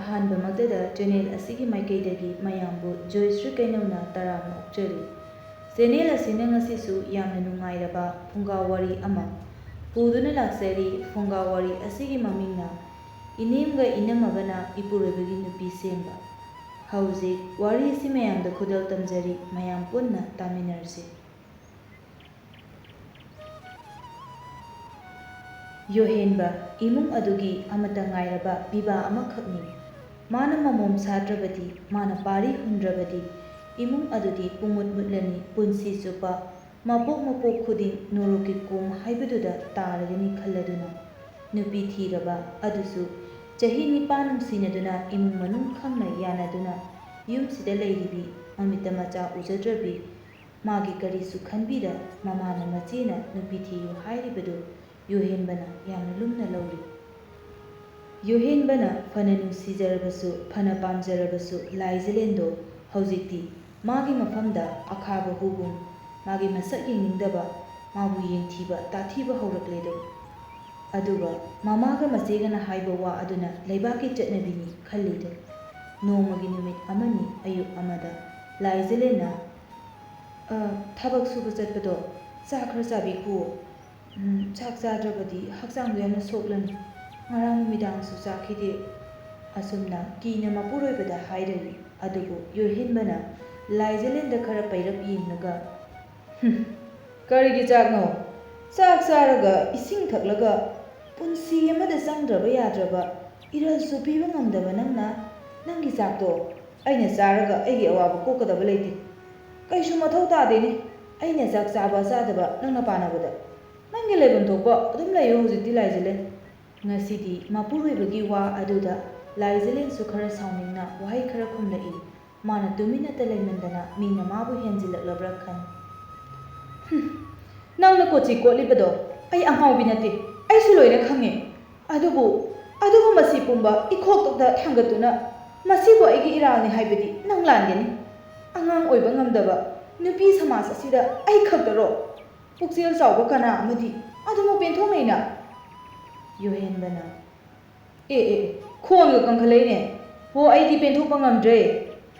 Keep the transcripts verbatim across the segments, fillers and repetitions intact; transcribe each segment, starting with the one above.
ꯑꯍꯥꯟꯕꯃꯛꯇꯗ channel ꯑꯁꯤꯒꯤ ꯃꯥꯏꯀꯩꯗꯒꯤ ꯃꯌꯥꯝꯕꯨ ꯖꯣꯏꯁ꯭ꯔꯤ ꯀꯩꯅꯧꯅ ꯇꯔꯥꯝꯅ ꯑꯣꯛꯆꯔꯤ꯫ ꯆꯦꯅꯦꯜ ꯑꯁꯤꯅ ꯉꯁꯤꯁꯨ ꯌꯥꯝꯅ ꯅꯨꯡꯉꯥꯏꯔꯕ ꯐꯨꯡꯒꯥ ꯋꯥꯔꯤ ꯑꯃ ꯄꯨꯗꯨꯅ ꯂꯥꯛꯆꯔꯤ꯫ ꯐꯨꯡꯒꯥ ꯋꯥꯔꯤ ꯑꯁꯤꯒꯤ ꯃꯃꯤꯡꯅ ꯏꯅꯦꯝꯒ ꯏꯅꯝꯃꯒꯅ ꯏꯄꯨꯔꯣꯏꯕꯒꯤ ꯅꯨꯄꯤ ꯁꯦꯝꯕ꯫ ꯍꯧꯖꯤꯛ ꯋꯥꯔꯤ ꯑꯁꯤ ꯃꯌꯥꯝꯗ ꯈꯨꯗꯣꯜ ꯇꯝꯖꯔꯤ, ꯃꯌꯥꯝ ꯄꯨꯟꯅ ꯇꯥꯃꯤꯟꯅꯔꯁꯤ꯫ ꯌꯣꯍꯦꯟꯕ ꯏꯃꯨꯡ ꯑꯗꯨꯒꯤ ꯑꯃꯠꯇ ꯉꯥꯏꯔꯕ ꯄꯤꯕꯥ ꯑꯃꯈꯛꯅꯤ꯫ ꯃꯥꯅ ꯃꯃꯣꯝ ꯁꯥꯗ꯭ꯔꯕꯗꯤ, ꯃꯥꯅ ꯄꯥꯔꯤ ꯍꯨꯟꯗ꯭ꯔꯕꯗꯤ, ꯏꯃꯨꯡ ꯑꯗꯨꯗꯤ ꯄꯨꯡꯃꯨꯠ ꯃꯨꯠꯂꯅꯤ, ꯄꯨꯟꯁꯤ ꯆꯨꯞꯄ ꯃꯄꯣꯛ ꯃꯄꯣꯛ ꯈꯨꯗꯤꯡ ꯅꯣꯔꯣꯛꯀꯤ ꯀꯣꯝ ꯍꯥꯏꯕꯗꯨꯗ ꯇꯥꯔꯒꯅꯤ ꯈꯜꯂꯗꯨꯅ꯫ ꯅꯨꯄꯤ ꯊꯤꯔꯕ ꯑꯗꯨꯁꯨ ꯆꯍꯤ ꯅꯤꯄꯥꯟ ꯅꯨꯡꯁꯤꯅꯗꯨꯅ ꯏꯃꯨꯡ ꯃꯅꯨꯡ ꯈꯪꯅ ꯌꯥꯅꯗꯨꯅ ꯌꯨꯝꯁꯤꯗ ꯂꯩꯔꯤꯕꯤ ꯃꯃꯤꯠꯇ ꯃꯆꯥ ꯎꯖꯗ꯭ꯔꯕꯤ ꯃꯥꯒꯤ ꯀꯔꯤꯁꯨ ꯈꯟꯕꯤꯗ ꯃꯃꯥꯅ ꯃꯆꯦꯅ ꯅꯨꯄꯤ ꯊꯤꯌꯨ ꯍꯥꯏꯔꯤꯕꯗꯨ ꯌꯣꯍꯦꯟꯕꯅ ꯌꯥꯝꯅ ꯂꯨꯝꯅ ꯂꯧꯔꯤ꯫ ꯌꯣꯍꯦꯟꯕꯅ ꯐꯅ ꯅꯨꯡꯁꯤꯖꯔꯕꯁꯨ, ꯐꯅ ꯄꯥꯝꯖꯔꯕꯁꯨ ꯂꯥꯏꯖꯂꯦꯟꯗꯣ ꯍꯧꯖꯤꯛꯇꯤ ꯃꯥꯒꯤ ꯃꯐꯝꯗ ꯑꯈꯥꯕ ꯍꯨꯒꯨꯝ ꯃꯥꯒꯤ ꯃꯁꯛ ꯌꯦꯡꯅꯤꯡꯗꯕ, ꯃꯥꯕꯨ ꯌꯦꯡꯊꯤꯕ ꯇꯥꯊꯤꯕ ꯍꯧꯔꯛꯂꯦꯗꯣ꯫ ꯑꯗꯨꯒ ꯃꯃꯥꯒ ꯃꯆꯦꯒꯅ ꯍꯥꯏꯕ ꯋꯥ ꯑꯗꯨꯅ ꯂꯩꯕꯥꯛꯀꯤ ꯆꯠꯅꯕꯤꯅꯤ ꯈꯜꯂꯤꯗꯣ꯫ ꯅꯣꯡꯃꯒꯤ ꯅꯨꯃꯤꯠ ꯑꯃꯅꯤ ꯑꯌꯨꯛ ꯑꯃꯗ ꯂꯥꯏꯖꯂꯦꯟꯅ, "ꯑ, ꯊꯕꯛ ꯁꯨꯕ ꯆꯠꯄꯗꯣ ꯆꯥꯛ ꯈꯔ ꯆꯥꯕꯤꯈꯨꯋꯣ꯫ ꯎꯝ, ꯆꯥꯛ ꯆꯥꯗ꯭ꯔꯕꯗꯤ ꯍꯛꯆꯥꯡꯗꯣ ꯌꯥꯝꯅ ꯁꯣꯛꯂꯅꯤ꯫ ꯉꯔꯥꯡ ꯅꯨꯃꯤꯗꯥꯡꯁꯨ ꯆꯥꯈꯤꯗꯦ꯫" ꯑꯁꯨꯝꯅ ꯀꯤꯅ ꯃꯄꯨꯔꯣꯏꯕꯗ ꯍꯥꯏꯔꯔꯤ꯫ ꯑꯗꯨꯕꯨ ꯌꯣꯍꯦꯟꯕꯅ ꯂꯥꯏꯖꯂꯦꯟꯗ ꯈꯔ ꯄꯩꯔꯞ ꯌꯦꯡꯂꯒ, "ꯍꯨꯝ, ꯀꯔꯤꯒꯤ ꯆꯥꯛꯅꯣ? ꯆꯥꯛ ꯆꯥꯔꯒ ꯏꯁꯤꯡ ꯊꯛꯂꯒ ꯄꯨꯟꯁꯤ ꯑꯃꯗ ꯆꯪꯗ꯭ꯔꯕ ꯌꯥꯗ꯭ꯔꯕ ꯏꯔꯜꯁꯨ ꯄꯤꯕ ꯉꯝꯗꯕ ꯅꯪꯅ ꯅꯪꯒꯤ ꯆꯥꯛꯇꯣ ꯑꯩꯅ ꯆꯥꯔꯒ ꯑꯩꯒꯤ ꯑꯋꯥꯕ ꯀꯣꯛꯀꯗꯕ ꯂꯩꯇꯦ꯫ ꯀꯩꯁꯨ ꯃꯊꯧ ꯇꯥꯗꯦꯅꯦ ꯑꯩꯅ ꯆꯥꯛ ꯆꯥꯕ ꯆꯥꯗꯕ ꯅꯪꯅ ꯄꯥꯅꯕꯗ꯫ ꯅꯪꯒꯤ ꯂꯩꯐꯝ ꯊꯣꯛꯄ ꯑꯗꯨꯝ ꯂꯩꯌꯨ ꯍꯧꯖꯤꯛꯇꯤ ꯂꯥꯏꯖꯂꯦꯟ꯫" ꯉꯁꯤꯗꯤ ꯃꯄꯨꯔꯣꯏꯕꯒꯤ ꯋꯥ ꯑꯗꯨꯗ ꯂꯥꯏꯖꯂꯦꯟꯁꯨ ꯈꯔ ꯁꯥꯎꯅꯤꯡꯅ ꯋꯥꯍꯩ ꯈꯔ ꯈꯨꯝꯂꯛꯏ꯫ ꯃꯥꯅ ꯇꯨꯃꯤꯟꯅꯇ ꯂꯩꯃꯟꯗꯅ ꯃꯤꯅ ꯃꯥꯕꯨ ꯍꯦꯟꯖꯤꯜꯂꯛꯂꯕ꯭ꯔꯥ ꯈꯟ꯫ "ꯍꯨꯝ, ꯅꯪꯅ ꯀꯣꯆꯤ ꯀꯣꯠꯂꯤꯕꯗꯣ ꯑꯩ ꯑꯉꯥꯎꯕꯤ ꯅꯠꯇꯦ, ꯑꯩꯁꯨ ꯂꯣꯏꯅ ꯈꯪꯉꯦ꯫ ꯑꯗꯨꯕꯨ, ꯑꯗꯨꯕꯨ ꯃꯁꯤ ꯄꯨꯝꯕ ꯏꯈꯣꯛꯇꯣꯛꯇ ꯊꯥꯡꯒꯠꯇꯨꯅ ꯃꯁꯤꯕꯨ ꯑꯩꯒꯤ ꯏꯔꯥꯜꯅꯤ ꯍꯥꯏꯕꯗꯤ ꯅꯪ ꯂꯥꯟꯒꯅꯤ꯫ ꯑꯉꯥꯡ ꯑꯣꯏꯕ ꯉꯝꯗꯕ ꯅꯨꯄꯤ ꯁꯃꯥꯖ ꯑꯁꯤꯗ ꯑꯩ ꯈꯛꯇꯔꯣ? ꯄꯨꯛꯆꯦꯜ ꯆꯥꯎꯕ ꯀꯅꯥ ꯑꯃꯗꯤ ꯑꯗꯨꯃꯛ ꯄꯦꯟꯊꯣꯛꯅꯩꯅ?" ꯌꯣꯍꯦꯟꯕꯅ, "ꯑꯦ, ꯑꯦ, ꯑꯦ, ꯈꯣꯟꯒ ꯀꯟꯈꯠꯂꯛꯏꯅꯦ꯫ ꯍꯣ, ꯑꯩꯗꯤ ꯄꯦꯟꯊꯣꯛꯄ ꯉꯝꯗ꯭ꯔꯦ꯫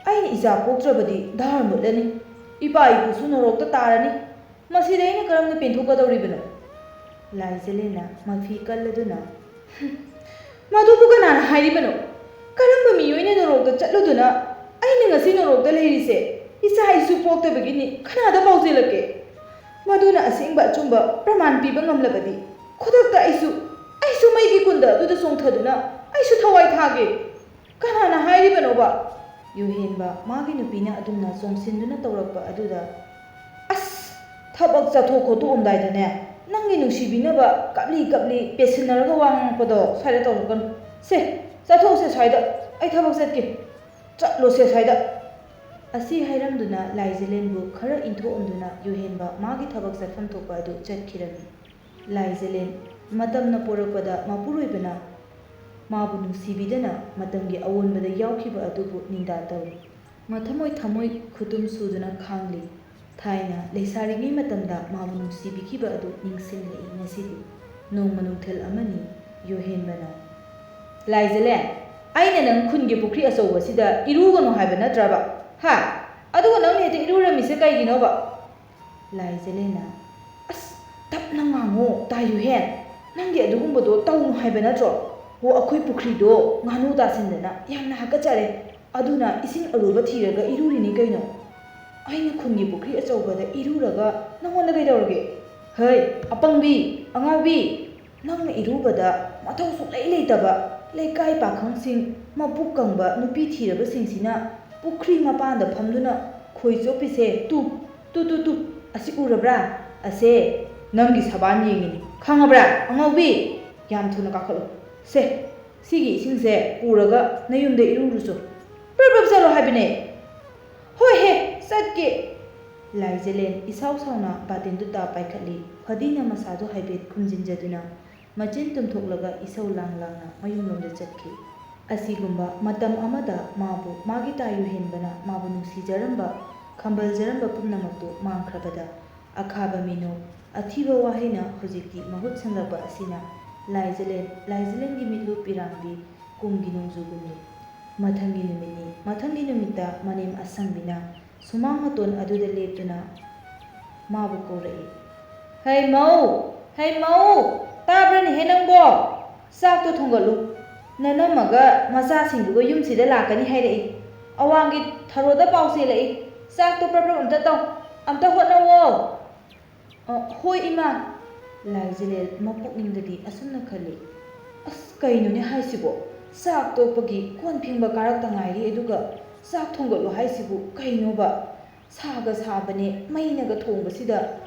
ꯑꯩꯅ ꯏꯆꯥ ꯄꯣꯛꯇ꯭ꯔꯕꯗꯤ ꯙꯥꯔ ꯃꯨꯠꯂꯅꯤ꯫ ꯏꯄꯥ ꯏꯄꯨꯁꯨ ꯅꯣꯔꯣꯛꯇ ꯇꯥꯔꯅꯤ꯫ ꯃꯁꯤꯗ ꯑꯩꯅ ꯀꯔꯝꯅ ꯄꯦꯟꯊꯣꯛꯀꯗꯧꯔꯤꯕꯅꯣ? ꯂꯥꯏꯖꯂꯦꯟꯅ ꯃꯐꯤ ꯀꯜꯂꯗꯨꯅ, "ꯍꯨꯝ, ꯃꯗꯨꯕꯨ ꯀꯅꯥꯅ ꯍꯥꯏꯔꯤꯕꯅꯣ? ꯀꯔꯝꯕ ꯃꯤꯑꯣꯏꯅ ꯅꯣꯔꯣꯛꯇ ꯆꯠꯂꯨꯗꯨꯅ ꯑꯩꯅ ꯉꯁꯤ ꯅꯣꯔꯣꯛꯇ ꯂꯩꯔꯤꯁꯦ ꯏꯆꯥ ꯏꯁꯨ ꯄꯣꯛꯇꯕꯒꯤꯅꯤ ꯀꯅꯥꯗ ꯄꯥꯎꯖꯦꯜꯂꯛꯀꯦ? ꯃꯗꯨꯅ ꯑꯁꯦꯡꯕ ꯑꯆꯨꯝꯕ ꯄ꯭ꯔꯃꯥꯟ ꯄꯤꯕ ꯉꯝꯂꯕꯗꯤ ꯈꯨꯗꯛꯇ ꯑꯩꯁꯨ, ꯑꯩꯁꯨ ꯃꯩꯒꯤ ꯀꯨꯟꯗ ꯑꯗꯨꯗ ꯆꯣꯡꯊꯗꯨꯅ ꯑꯩꯁꯨ ꯊꯋꯥꯏ ꯊꯥꯒꯦ꯫ ꯀꯅꯥꯅ ꯍꯥꯏꯔꯤꯕꯅꯣꯕ?" ꯌꯨꯍꯦꯟꯕ ꯃꯥꯒꯤ ꯅꯨꯄꯤꯅ ꯑꯗꯨꯝꯅ ꯆꯣꯡꯁꯤꯟꯗꯨꯅ ꯇꯧꯔꯛꯄ ꯑꯗꯨꯗ, "ꯑꯁ, ꯊꯕꯛ ꯆꯠꯊꯣꯛ ꯈꯣꯠꯇꯣꯛꯑꯝꯗꯥꯏꯗꯅꯦ ꯅꯪꯒꯤ ꯅꯨꯡꯁꯤꯕꯤꯅꯕ ꯀꯞꯂꯤ ꯀꯞꯂꯤ ꯄꯦꯁꯤꯟꯅꯔꯒ ꯋꯥ ꯉꯥꯡꯉꯛꯄꯗꯣ ꯁ꯭ꯋꯥꯏꯗ ꯇꯧꯔꯛꯀꯅꯨ꯫ ꯁꯦ, ꯆꯠꯊꯣꯛꯎꯁꯦ ꯁ꯭ꯋꯥꯏꯗ, ꯑꯩ ꯊꯕꯛ ꯆꯠꯀꯦ꯫ ꯆꯠꯂꯣꯁꯦ ꯁ꯭ꯋꯥꯏꯗ꯫" ꯑꯁꯤ ꯍꯥꯏꯔꯝꯗꯨꯅ ꯂꯥꯏꯖꯂꯦꯟꯕꯨ ꯈꯔ ꯏꯟꯊꯣꯛꯑꯝꯗꯨꯅ ꯌꯨꯍꯦꯟꯕ ꯃꯥꯒꯤ ꯊꯕꯛ ꯆꯠꯐꯝ ꯊꯣꯛꯄ ꯑꯗꯨ ꯆꯠꯈꯤꯔꯝꯃꯤ꯫ ꯂꯥꯏꯖꯂꯦꯟ, ꯃꯇꯝꯅ ꯄꯣꯔꯛꯄꯗ ꯃꯄꯨꯔꯣꯏꯕꯅ ꯃꯥꯕꯨ ꯅꯨꯡꯁꯤꯕꯤꯗꯅ ꯃꯇꯝꯒꯤ ꯑꯑꯣꯟꯕꯗ ꯌꯥꯎꯈꯤꯕ ꯑꯗꯨꯕꯨ ꯅꯤꯡꯗꯥ ꯇꯧꯔꯤ꯫ ꯃꯊꯃꯣꯏ ꯊꯃꯣꯏ ꯈꯨꯇꯨꯝ ꯁꯨꯗꯨꯅ ꯈꯥꯡꯂꯤ꯫ ꯊꯥꯏꯅ ꯂꯩꯁꯥꯔꯤꯉꯩ ꯃꯇꯝꯗ ꯃꯥꯕꯨ ꯅꯨꯡꯁꯤꯕꯤꯈꯤꯕ ꯑꯗꯨ ꯅꯤꯡꯁꯤꯡꯂꯛꯏ ꯉꯁꯤꯗꯤ꯫ ꯅꯣꯡꯃ ꯅꯨꯡꯊꯤꯜ ꯑꯃꯅꯤ ꯌꯨꯍꯦꯟꯕꯅ, "ꯂꯥꯏꯖꯂꯦꯟ, ꯑꯩꯅ ꯅꯪ ꯈꯨꯟꯒꯤ ꯄꯨꯈ꯭ꯔꯤ ꯑꯆꯧꯕꯁꯤꯗ ꯏꯔꯨꯒꯅꯨ ꯍꯥꯏꯕ ꯅꯠꯇ꯭ꯔꯕ? ꯍꯥ? ꯑꯗꯨꯒ ꯅꯪꯅ ꯍꯦꯛꯇ ꯏꯔꯨꯔꯝꯃꯤꯁꯦ ꯀꯩꯒꯤꯅꯣꯕ?" ꯂꯥꯏꯖꯂꯦꯟꯅ, "ꯑꯁ, ꯇꯞꯅ ꯉꯥꯡꯉꯣ, ꯇꯥ ꯌꯨꯍꯦꯟ꯫ ꯅꯪꯒꯤ ꯑꯗꯨꯒꯨꯝꯕꯗꯣ ꯇꯧꯅꯨ ꯍꯥꯏꯕ ꯅꯠꯇ꯭ꯔꯣ? ꯍꯣ, ꯑꯩꯈꯣꯏ ꯄꯨꯈ꯭ꯔꯤꯗꯣ ꯉꯥꯅꯨ ꯇꯥꯁꯤꯟꯗꯅ ꯌꯥꯝꯅ ꯍꯥꯀꯠꯆꯔꯦ꯫ ꯑꯗꯨꯅ ꯏꯁꯤꯡ ꯑꯔꯨꯕ ꯊꯤꯔꯒ ꯏꯔꯨꯔꯤꯅꯤ ꯀꯩꯅꯣ꯫ ꯑꯩꯅ ꯈꯨꯟꯒꯤ ꯄꯨꯈ꯭ꯔꯤ ꯑꯆꯧꯕꯗ ꯏꯔꯨꯔꯒ ꯅꯪꯉꯣꯟꯗ ꯀꯩꯗꯧꯔꯒꯦ? ꯍꯩ, ꯑꯄꯪꯕꯤ, ꯑꯉꯥꯎꯕꯤ, ꯅꯪꯅ ꯏꯔꯨꯕꯗ ꯃꯊꯧ ꯁꯨꯛꯂꯩ ꯂꯩꯇꯕ ꯂꯩꯀꯥꯏ ꯄꯥꯈꯪꯁꯤꯡ, ꯃꯄꯨꯛ ꯀꯪꯕ ꯅꯨꯄꯤ ꯊꯤꯔꯕꯁꯤꯡꯁꯤꯅ ꯄꯨꯈ꯭ꯔꯤ ꯃꯄꯥꯟꯗ ꯐꯝꯗꯨꯅ ꯈꯣꯏ ꯆꯣꯞꯄꯤꯁꯦ ꯇꯨ, ꯇꯨ, ꯇꯨ, ꯇꯨ, ꯑꯁꯤ ꯎꯔꯕ꯭ꯔꯥ? ꯑꯁꯦ ꯅꯪꯒꯤ ꯁꯕꯥꯟ ꯌꯦꯡꯉꯤꯅꯤ, ꯈꯪꯉꯕ꯭ꯔꯥ, ꯑꯉꯥꯎꯕꯤ? ꯌꯥꯝ ꯊꯨꯅ ꯀꯥꯈꯠꯂꯨ꯫ ꯁꯦ, ꯁꯤꯒꯤ ꯏꯁꯤꯡꯁꯦ ꯄꯨꯔꯒ ꯅꯌꯨꯝꯗ ꯏꯔꯨꯔꯨꯆꯣ꯫ ꯄ꯭ꯔꯞ ꯄ꯭ꯔꯞ ꯆꯠꯂꯣ ꯍꯥꯏꯕꯅꯦ꯫" "ꯍꯣꯏ ꯍꯦ, ꯆꯠꯀꯦ꯫" ꯂꯥꯏꯖꯂꯦꯟ ꯏꯁꯥꯎ ꯁꯥꯎꯅ ꯕꯥꯇꯤꯟꯗꯨ ꯇꯥ ꯄꯥꯏꯈꯠꯂꯤ꯫ ꯐꯗꯤꯅ ꯃꯁꯥꯗꯨ ꯍꯥꯏꯐꯦꯠ ꯈꯨꯝꯖꯤꯟꯖꯗꯨꯅ ꯃꯆꯤꯟ ꯇꯨꯝꯊꯣꯛꯂꯒ ꯏꯁꯧ ꯂꯥꯡ ꯂꯥꯡꯅ ꯃꯌꯨꯝꯂꯣꯝꯗ ꯆꯠꯈꯤ꯫ ꯑꯁꯤꯒꯨꯝꯕ ꯃꯇꯝ ꯑꯃꯗ ꯃꯥꯕꯨ ꯃꯥꯒꯤ ꯇꯥ ꯌꯨꯍꯦꯟꯕꯅ ꯃꯥꯕꯨ ꯅꯨꯡꯁꯤꯖꯔꯝꯕ, ꯈꯝꯕꯜꯖꯔꯝꯕ ꯄꯨꯝꯅꯃꯛꯇꯨ ꯃꯥꯡꯈ꯭ꯔꯕꯗ ꯑꯈꯥꯕ ꯃꯤꯅꯣꯛ, ꯑꯊꯤꯕ ꯋꯥꯍꯩꯅ ꯍꯧꯖꯤꯛꯇꯤ ꯃꯍꯨꯠ ꯁꯤꯜꯂꯛꯄ ꯑꯁꯤꯅ ꯂꯥꯏꯖꯂꯦꯟ, ꯂꯥꯏꯖꯂꯦꯟꯒꯤ ꯃꯤꯠꯂꯨ ꯄꯤꯔꯥꯡꯗꯤ ꯀꯨꯝꯒꯤ ꯅꯣꯡꯖꯨꯒꯨꯝꯂꯤ꯫ ꯃꯊꯪꯒꯤ ꯅꯨꯃꯤꯠꯅꯤ꯫ ꯃꯊꯪꯒꯤ ꯅꯨꯃꯤꯠꯇ ꯃꯅꯦꯝ ꯑꯁꯪꯕꯤꯅ ꯁꯨꯃꯥꯡ ꯃꯇꯣꯟ ꯑꯗꯨꯗ ꯂꯦꯞꯇꯨꯅ ꯃꯥꯕꯨ ꯀꯧꯔꯛꯏ꯫ "ꯍꯩ ꯃꯧ! ꯍꯩ ꯃꯧ! ꯇꯥꯕ꯭ꯔꯅꯦꯍꯦ ꯅꯪꯕꯣ? ꯆꯥꯛꯇꯣ ꯊꯣꯡꯒꯠꯂꯨ꯫ ꯅꯅꯝꯃꯒ ꯃꯆꯥꯁꯤꯡꯗꯨꯒ ꯌꯨꯝꯁꯤꯗ ꯂꯥꯛꯀꯅꯤ ꯍꯥꯏꯔꯛꯏ꯫ ꯑꯋꯥꯡꯒꯤ ꯊꯔꯣꯗ ꯄꯥꯎ ꯆꯦꯜꯂꯛꯏ꯫ ꯆꯥꯛꯇꯣ ꯄ꯭ꯔꯞ ꯄ꯭ꯔꯞ ꯑꯝꯇ ꯇꯧ꯫ ꯑꯝꯇ ꯍꯣꯠꯅꯧꯋꯣ!" "ꯑ, ꯍꯣꯏ ꯏꯃꯥ!" ꯂꯥꯏꯖꯂꯦꯜ ꯃꯄꯨꯛꯅꯤꯡꯗꯗꯤ ꯑꯁꯨꯝꯅ ꯈꯜꯂꯤ, "ꯑꯁ, ꯀꯩꯅꯣꯅꯦ ꯍꯥꯏꯁꯤꯕꯣ? ꯆꯥꯛ ꯇꯣꯛꯄꯒꯤ ꯀꯣꯟ ꯐꯦꯡꯕ ꯀꯥꯔꯛꯇ ꯉꯥꯏꯔꯤ, ꯑꯗꯨꯒ ꯆꯥꯛ ꯊꯣꯡꯒꯠꯂꯨ ꯍꯥꯏꯁꯤꯕꯨ ꯀꯩꯅꯣꯕ? ꯁꯥꯒ ꯁꯥꯕꯅꯦ, ꯃꯩꯅꯒ ꯊꯣꯡꯕꯁꯤꯗ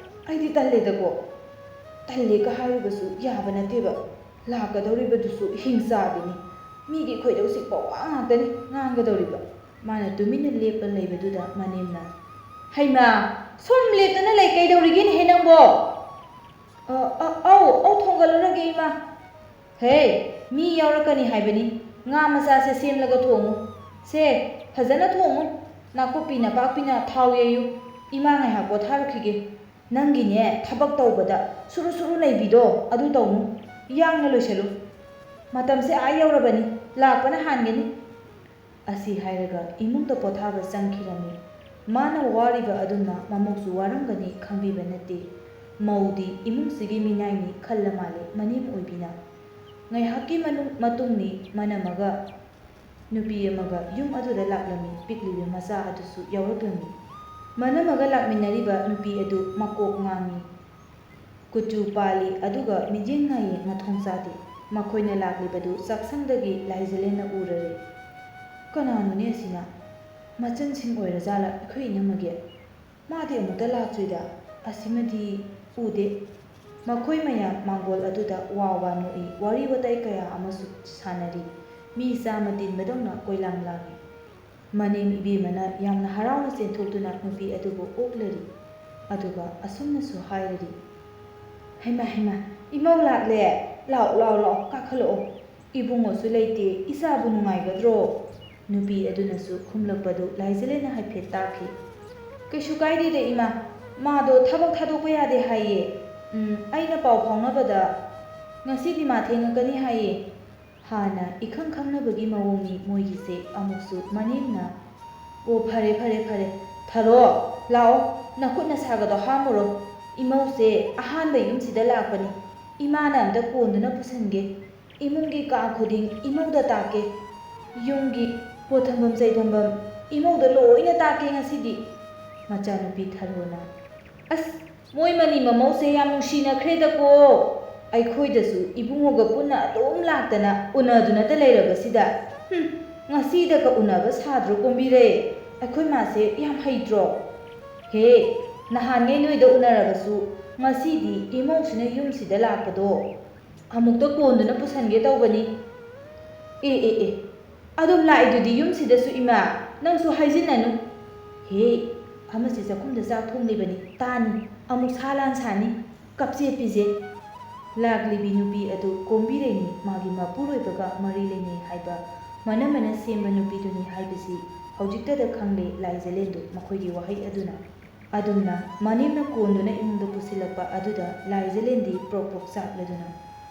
ꯑꯩꯗꯤ ꯇꯜꯂꯦꯗꯀꯣ꯫ ꯇꯜꯂꯦꯒ ꯍꯥꯏꯔꯨꯕꯁꯨ ꯌꯥꯕ ꯅꯠꯇꯦꯕ꯫ ꯂꯥꯛꯀꯗꯧꯔꯤꯕꯗꯨꯁꯨ ꯍꯤꯡꯆꯥꯕꯤꯅꯤ꯫ ꯃꯤꯒꯤ ꯈꯣꯏꯗꯧ ꯁꯤꯛꯄ ꯋꯥ ꯉꯥꯛꯇꯅꯤ ꯉꯥꯡꯒꯗꯧꯔꯤꯕ꯫" ꯃꯥꯅ ꯇꯨꯃꯤꯟꯅ ꯂꯦꯞꯄ ꯂꯩꯕꯗꯨꯗ ꯃꯅꯦꯝꯅ, "ꯍꯩꯃꯥ, ꯁꯨꯝ ꯂꯦꯞꯇꯅ ꯂꯩ ꯀꯩꯗꯧꯔꯤꯒꯦꯅꯦꯍꯦ ꯅꯪꯕꯣ?" "ꯑ, ꯑ, ꯑꯧ, ꯑꯧ, ꯊꯣꯡꯒꯠꯂꯨꯔꯒꯦ ꯏꯃꯥ꯫" "ꯍꯦ, ꯃꯤ ꯌꯥꯎꯔꯛꯀꯅꯤ ꯍꯥꯏꯕꯅꯤ꯫ ꯉꯥ ꯃꯆꯥꯁꯦ ꯁꯦꯝꯂꯒ ꯊꯣꯡꯉꯨ꯫ ꯁꯦ, ꯐꯖꯅ ꯊꯣꯡꯉꯨ꯫ ꯅꯥꯀꯨꯞꯄꯤ ꯅꯄꯥꯛꯄꯤꯅ ꯊꯥꯎ ꯌꯩꯌꯨ꯫ ꯏꯃꯥ ꯉꯥꯏꯍꯥꯛ ꯄꯣꯊꯥꯔꯨꯈꯤꯒꯦ꯫ ꯅꯪꯒꯤꯅꯦ, ꯊꯕꯛ ꯇꯧꯕꯗ ꯁꯨꯔꯨ ꯁꯨꯔꯨ ꯂꯩꯕꯤꯗꯣ ꯑꯗꯨ ꯇꯧꯅꯨ꯫ ꯌꯥꯡꯅ ꯂꯣꯏꯁꯜꯂꯨ꯫ ꯃꯇꯝꯁꯦ ꯑꯥ ꯌꯧꯔꯕꯅꯤ꯫ ꯂꯥꯛꯄꯅ ꯍꯥꯟꯒꯅꯤ꯫" ꯑꯁꯤ ꯍꯥꯏꯔꯒ ꯏꯃꯨꯡꯗ ꯄꯣꯊꯥꯕ ꯆꯪꯈꯤꯔꯝꯃꯤ꯫ ꯃꯥꯅ ꯋꯥꯔꯤꯕ ꯑꯗꯨꯝꯅ ꯃꯃꯧꯁꯨ ꯋꯥꯔꯝꯒꯅꯤ ꯈꯪꯕꯤꯕ ꯅꯠꯇꯦ꯫ ꯃꯧꯗꯤ ꯏꯃꯨꯡꯁꯤꯒꯤ ꯃꯤꯅꯥꯏꯅꯤ ꯈꯜꯂ ꯃꯥꯜꯂꯦ ꯃꯅꯦꯝ ꯑꯣꯏꯕꯤꯅ꯫ ꯉꯥꯏꯍꯥꯛꯀꯤ ꯃꯅꯨꯡ-, ꯃꯇꯨꯡꯅꯤ ꯃꯅꯝꯃꯒ ꯅꯨꯄꯤ ꯑꯃꯒ ꯌꯨꯝ ꯑꯗꯨꯗ ꯂꯥꯛꯂꯝꯃꯤ, ꯄꯤꯛꯂꯤꯕꯤ ꯃꯆꯥ ꯑꯗꯨꯁꯨ ꯌꯥꯎꯔꯛꯂꯝꯃꯤ꯫ ꯃꯅꯝꯃꯒ ꯂꯥꯛꯃꯤꯟꯅꯔꯤꯕ ꯅꯨꯄꯤ ꯑꯗꯨ ꯃꯀꯣꯛ ꯉꯥꯡꯉꯤ꯫ ꯀꯨꯆꯨ ꯄꯥꯜꯂꯤ ꯑꯗꯨꯒ ꯃꯤꯠꯌꯦꯡ ꯅꯥꯌꯦꯡ ꯃꯊꯣꯡ ꯆꯥꯗꯦ꯫ ꯃꯈꯣꯏꯅ ꯂꯥꯛꯂꯤꯕꯗꯨ ꯆꯥꯛꯁꯪꯗꯒꯤ ꯂꯥꯏꯖꯂꯦꯟꯅ ꯎꯔꯔꯦ꯫ "ꯀꯅꯥꯅꯣꯅꯦ ꯑꯁꯤꯅ? ꯃꯆꯟꯁꯤꯡ ꯑꯣꯏꯔꯖꯥꯠꯂ ꯑꯩꯈꯣꯏ ꯏꯅꯝꯃꯒꯤ? ꯃꯥꯗꯤ ꯑꯃꯨꯛꯇ ꯂꯥꯛꯇ꯭ꯔꯤꯗ꯫ ꯑꯁꯤꯃꯗꯤ ꯎꯗꯦ꯫" ꯃꯈꯣꯏ ꯃꯌꯥꯝ ꯃꯥꯡꯒꯣꯜ ꯑꯗꯨꯗ ꯋꯥ ꯋꯥ ꯅꯣꯛꯏ, ꯋꯥꯔꯤ ꯋꯥꯇꯥꯏ ꯀꯌꯥ ꯑꯃꯁꯨ ꯁꯥꯟꯅꯔꯤ꯫ ꯃꯤ ꯆꯥꯃ ꯇꯤꯟꯕꯗꯧꯅ ꯀꯣꯏꯂꯥꯡ ꯂꯥꯡꯏ꯫ ꯃꯅꯦꯝ ꯏꯕꯦꯝꯃꯅ ꯌꯥꯝꯅ ꯍꯔꯥꯎꯅ ꯆꯦꯟꯊꯣꯛꯇꯨꯅ ꯅꯨꯄꯤ ꯑꯗꯨꯕꯨ ꯑꯣꯛꯂꯔꯤ꯫ ꯑꯗꯨꯒ ꯑꯁꯨꯝꯅꯁꯨ ꯍꯥꯏꯔꯔꯤ, "ꯍꯩꯃꯥ, ꯍꯩꯃꯥ, ꯏꯃꯧ ꯂꯥꯛꯂꯦ! ꯂꯥꯛꯑꯣ, ꯂꯥꯛꯑꯣ, ꯂꯥꯛꯑꯣ, ꯀꯥꯈꯠꯂꯛꯑꯣ꯫ ꯏꯕꯨꯡꯉꯣꯁꯨ ꯂꯩꯇꯦ, ꯏꯆꯥꯕꯨ ꯅꯨꯡꯉꯥꯏꯒꯗ꯭ꯔꯣ?" ꯅꯨꯄꯤ ꯑꯗꯨꯅꯁꯨ ꯈꯨꯝꯂꯛꯄꯗꯨ ꯂꯥꯏꯖꯂꯦꯟꯅ ꯍꯥꯏꯐꯦꯠ ꯇꯥꯈꯤ꯫ "ꯀꯩꯁꯨ ꯀꯥꯏꯗꯦꯗ ꯏꯃꯥ, ꯃꯥꯗꯣ ꯊꯕꯛ ꯊꯥꯗꯣꯛꯄ ꯌꯥꯗꯦ ꯍꯥꯏꯌꯦ꯫ ꯎꯝ, ꯑꯩꯅ ꯄꯥꯎ ꯐꯥꯎꯅꯕꯗ ꯉꯁꯤꯗꯤ ꯃꯥ ꯊꯦꯡꯉꯛꯀꯅꯤ ꯍꯥꯏꯌꯦ꯫ ꯍꯥꯟꯅ ꯏꯈꯪ ꯈꯪꯅꯕꯒꯤ ꯃꯑꯣꯡꯅꯤ ꯃꯣꯏꯒꯤꯁꯦ꯫ ꯑꯃꯨꯛꯁꯨ ꯃꯅꯦꯝꯅ, "ꯑꯣ, ꯐꯔꯦ, ꯐꯔꯦ, ꯐꯔꯦ꯫ ꯊꯔꯣ, ꯂꯥꯛꯑꯣ, ꯅꯈꯨꯠ ꯅꯁꯥꯒꯗꯣ ꯍꯥꯝꯃꯨꯔꯣ꯫ ꯏꯃꯧꯁꯦ ꯑꯍꯥꯟꯕ ꯌꯨꯝꯁꯤꯗ ꯂꯥꯛꯄꯅꯤ꯫ ꯏꯃꯥꯅ ꯑꯝꯇ ꯀꯣꯟꯗꯨꯅ ꯄꯨꯁꯟꯒꯦ꯫ ꯏꯃꯨꯡꯒꯤ ꯀꯥ ꯈꯨꯗꯤꯡ ꯏꯃꯧꯗ ꯇꯥꯛꯀꯦ꯫ ꯌꯨꯝꯒꯤ ꯄꯣꯠ ꯊꯝꯐꯝ ꯆꯩ ꯊꯝꯐꯝ ꯏꯃꯧꯗ ꯂꯣꯏꯅ ꯇꯥꯛꯀꯦ ꯉꯁꯤꯗꯤ"꯫ ꯃꯆꯥꯅꯨꯄꯤ ꯊꯔꯣꯅ, "ꯑꯁ, ꯃꯣꯏ ꯃꯅꯤ ꯃꯃꯧꯁꯦ ꯌꯥꯝ ꯅꯨꯡꯁꯤꯅꯈ꯭ꯔꯦꯗꯀꯣ꯫ ꯑꯩꯈꯣꯏꯗꯁꯨ ꯏꯕꯨꯡꯉꯣꯒ ꯄꯨꯟꯅ ꯑꯗꯨꯝ ꯂꯥꯛꯇꯅ ꯎꯅꯗꯨꯅꯇ ꯂꯩꯔꯕꯁꯤꯗ꯫ ꯍꯨꯝ, ꯉꯁꯤꯗꯒ ꯎꯅꯕ ꯁꯥꯗ꯭ꯔꯣ ꯀꯣꯝꯕꯤꯔꯩ? ꯑꯩꯈꯣꯏ ꯃꯥꯁꯦ ꯌꯥꯝ ꯍꯩꯇ꯭ꯔꯣ? ꯍꯦ, ꯅꯍꯥꯟꯉꯩ ꯅꯣꯏꯗ ꯎꯅꯔꯕꯁꯨ ꯉꯁꯤꯗꯤ ꯏꯃꯧꯁꯤꯅ ꯌꯨꯝꯁꯤꯗ ꯂꯥꯛꯄꯗꯣ ꯑꯃꯨꯛꯇ ꯀꯣꯟꯗꯨꯅ ꯄꯨꯁꯟꯒꯦ ꯇꯧꯕꯅꯤ"꯫ "ꯑꯦ, ꯑꯦ, ꯑꯦ, ꯑꯗꯨꯝ ꯂꯥꯛꯏꯗꯨꯗꯤ ꯌꯨꯝꯁꯤꯗꯁꯨ, ꯏꯃꯥ, ꯅꯪꯁꯨ ꯍꯥꯏꯖꯤꯟꯅꯅꯨ"꯫ "ꯍꯦ, ꯑꯃꯁꯤ ꯆꯥꯛꯈꯨꯝꯗ ꯆꯥꯛ ꯊꯣꯡꯂꯤꯕꯅꯤ, ꯇꯥꯅꯤ, ꯑꯃꯨꯛ ꯁꯥ ꯂꯥꯟ ꯁꯥꯅꯤ, ꯀꯞꯆꯦꯠꯄꯤꯁꯦ"꯫ ꯂꯥꯛꯂꯤꯕꯤ ꯅꯨꯄꯤ ꯑꯗꯨ ꯀꯣꯝꯕꯤꯔꯩꯅꯤ꯫ ꯃꯥꯒꯤ ꯃꯄꯨꯔꯣꯏꯕꯒ ꯃꯔꯤ ꯂꯩꯅꯩ ꯍꯥꯏꯕ ꯃꯅꯝꯃꯅ ꯁꯦꯝꯕ ꯅꯨꯄꯤꯗꯨꯅꯤ ꯍꯥꯏꯕꯁꯤ ꯍꯧꯖꯤꯛꯇꯗ ꯈꯪꯂꯦ ꯂꯥꯏꯖꯂꯦꯟꯗꯨ ꯃꯈꯣꯏꯒꯤ ꯋꯥꯍꯩ ꯑꯗꯨꯅ꯫ ꯑꯗꯨꯝꯅ ꯃꯅꯦꯝꯅ ꯀꯣꯟꯗꯨꯅ ꯏꯃꯨꯡꯗ ꯄꯨꯁꯤꯜꯂꯛꯄ ꯑꯗꯨꯗ ꯂꯥꯏꯖꯂꯦꯟꯗꯤ ꯄ꯭ꯔꯣꯛ ꯄ꯭ꯔꯣꯛ ꯆꯥꯛꯂꯗꯨꯅ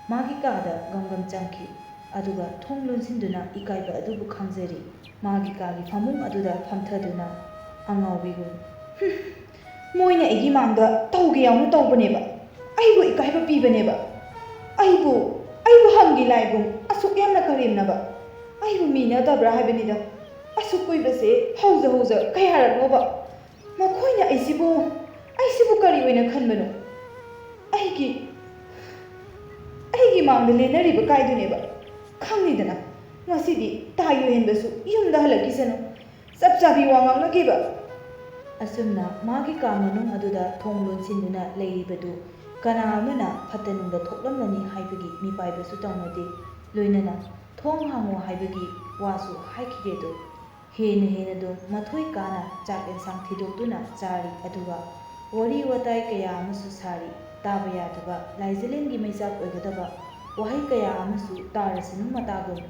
ꯃꯥꯒꯤ ꯀꯥꯗ ꯒꯝ ꯒꯝ ꯆꯪꯈꯤ꯫ ꯑꯗꯨꯒ ꯊꯣꯡ ꯂꯣꯟꯁꯤꯟꯗꯨꯅ ꯏꯀꯥꯏꯕ ꯑꯗꯨꯕꯨ ꯈꯪꯖꯔꯤ꯫ ꯃꯥꯒꯤ ꯀꯥꯒꯤ ꯐꯃꯨꯡ ꯑꯗꯨꯗ ꯐꯝꯊꯗꯨꯅ ꯑꯉꯥꯎꯕꯤꯒꯨꯝ, "ꯍꯨꯝ, ꯃꯣꯏꯅ ꯑꯩꯒꯤ ꯃꯥꯡꯗ ꯇꯧꯒꯦ ꯌꯥꯎꯅ ꯇꯧꯕꯅꯦꯕ꯫ ꯑꯩꯕꯨ ꯏꯀꯥꯏꯕ ꯄꯤꯕꯅꯦꯕ꯫ ꯑꯩꯕꯨ, ꯑꯩꯕꯨ ꯍꯪꯒꯤ ꯂꯥꯏꯕꯨꯡ ꯑꯁꯨꯛ ꯌꯥꯝꯅ ꯀꯔꯦꯝꯅꯕ꯫ ꯑꯩꯕꯨ ꯃꯤ ꯅꯠꯇꯕ꯭ꯔꯥ ꯍꯥꯏꯕꯅꯤꯗ꯫ ꯑꯁꯨꯛ ꯀꯨꯏꯕꯁꯦ ꯍꯧꯖ ꯍꯧꯖ ꯀꯌꯥꯔꯛꯅꯣꯕ? ꯃꯈꯣꯏꯅ ꯑꯩꯁꯤꯕꯨ, ꯑꯩꯁꯤꯕꯨ ꯀꯔꯤ ꯑꯣꯏꯅ ꯈꯟꯕꯅꯣ? ꯑꯩꯒꯤ, ꯑꯩꯒꯤ ꯃꯥꯡꯗ ꯂꯦꯟꯅꯔꯤꯕ ꯀꯥꯏꯗꯨꯅꯦꯕ꯫ ꯈꯪꯉꯤꯗꯅ, ꯉꯁꯤꯗꯤ ꯇꯥ ꯌꯣꯏꯍꯟꯕꯁꯨ ꯌꯨꯝꯗ ꯍꯜꯂꯛꯈꯤꯁꯅꯨ꯫ ꯆꯞ ꯆꯥꯕꯤ ꯋꯥ ꯉꯥꯡꯅꯒꯦꯕ"꯫ ꯑꯁꯨꯝꯅ ꯃꯥꯒꯤ ꯀꯥ ꯃꯅꯨꯡ ꯑꯗꯨꯗ ꯊꯣꯡ ꯂꯣꯟꯁꯤꯟꯗꯨꯅ ꯂꯩꯔꯤꯕꯗꯨ ꯀꯅꯥ ꯑꯃꯅ ꯐꯠꯇ ꯅꯨꯡꯗ ꯊꯣꯛꯂꯝꯂꯅꯤ ꯍꯥꯏꯕꯒꯤ ꯃꯤꯄꯥꯏꯕꯁꯨ ꯇꯧꯅꯗꯦ꯫ ꯂꯣꯏꯅꯅ "ꯊꯣꯡ ꯍꯥꯡꯉꯣ" ꯍꯥꯏꯕꯒꯤ ꯋꯥꯁꯨ ꯍꯥꯏꯈꯤꯗꯦꯗꯣ꯫ ꯍꯦꯟꯅ ꯍꯦꯟꯅꯗꯨꯝ ꯃꯊꯣꯏ ꯀꯥꯅ ꯆꯥꯛ ꯑꯦꯟꯁꯥꯡ ꯊꯤꯗꯣꯛꯇꯨꯅ ꯆꯥꯔꯤ, ꯑꯗꯨꯒ ꯋꯥꯔꯤ ꯋꯥꯇꯥꯏ ꯀꯌꯥ ꯑꯃꯁꯨ ꯁꯥꯔꯤ꯫ ꯇꯥꯕ ꯌꯥꯗꯕ ꯂꯥꯏꯖꯂꯦꯟꯒꯤ ꯃꯩꯆꯥꯛ ꯑꯣꯏꯒꯗꯕ ꯋꯥꯍꯩ ꯀꯌꯥ ꯑꯃꯁꯨ ꯇꯥꯔꯁꯅꯨ ꯃꯇꯥꯒꯨꯝ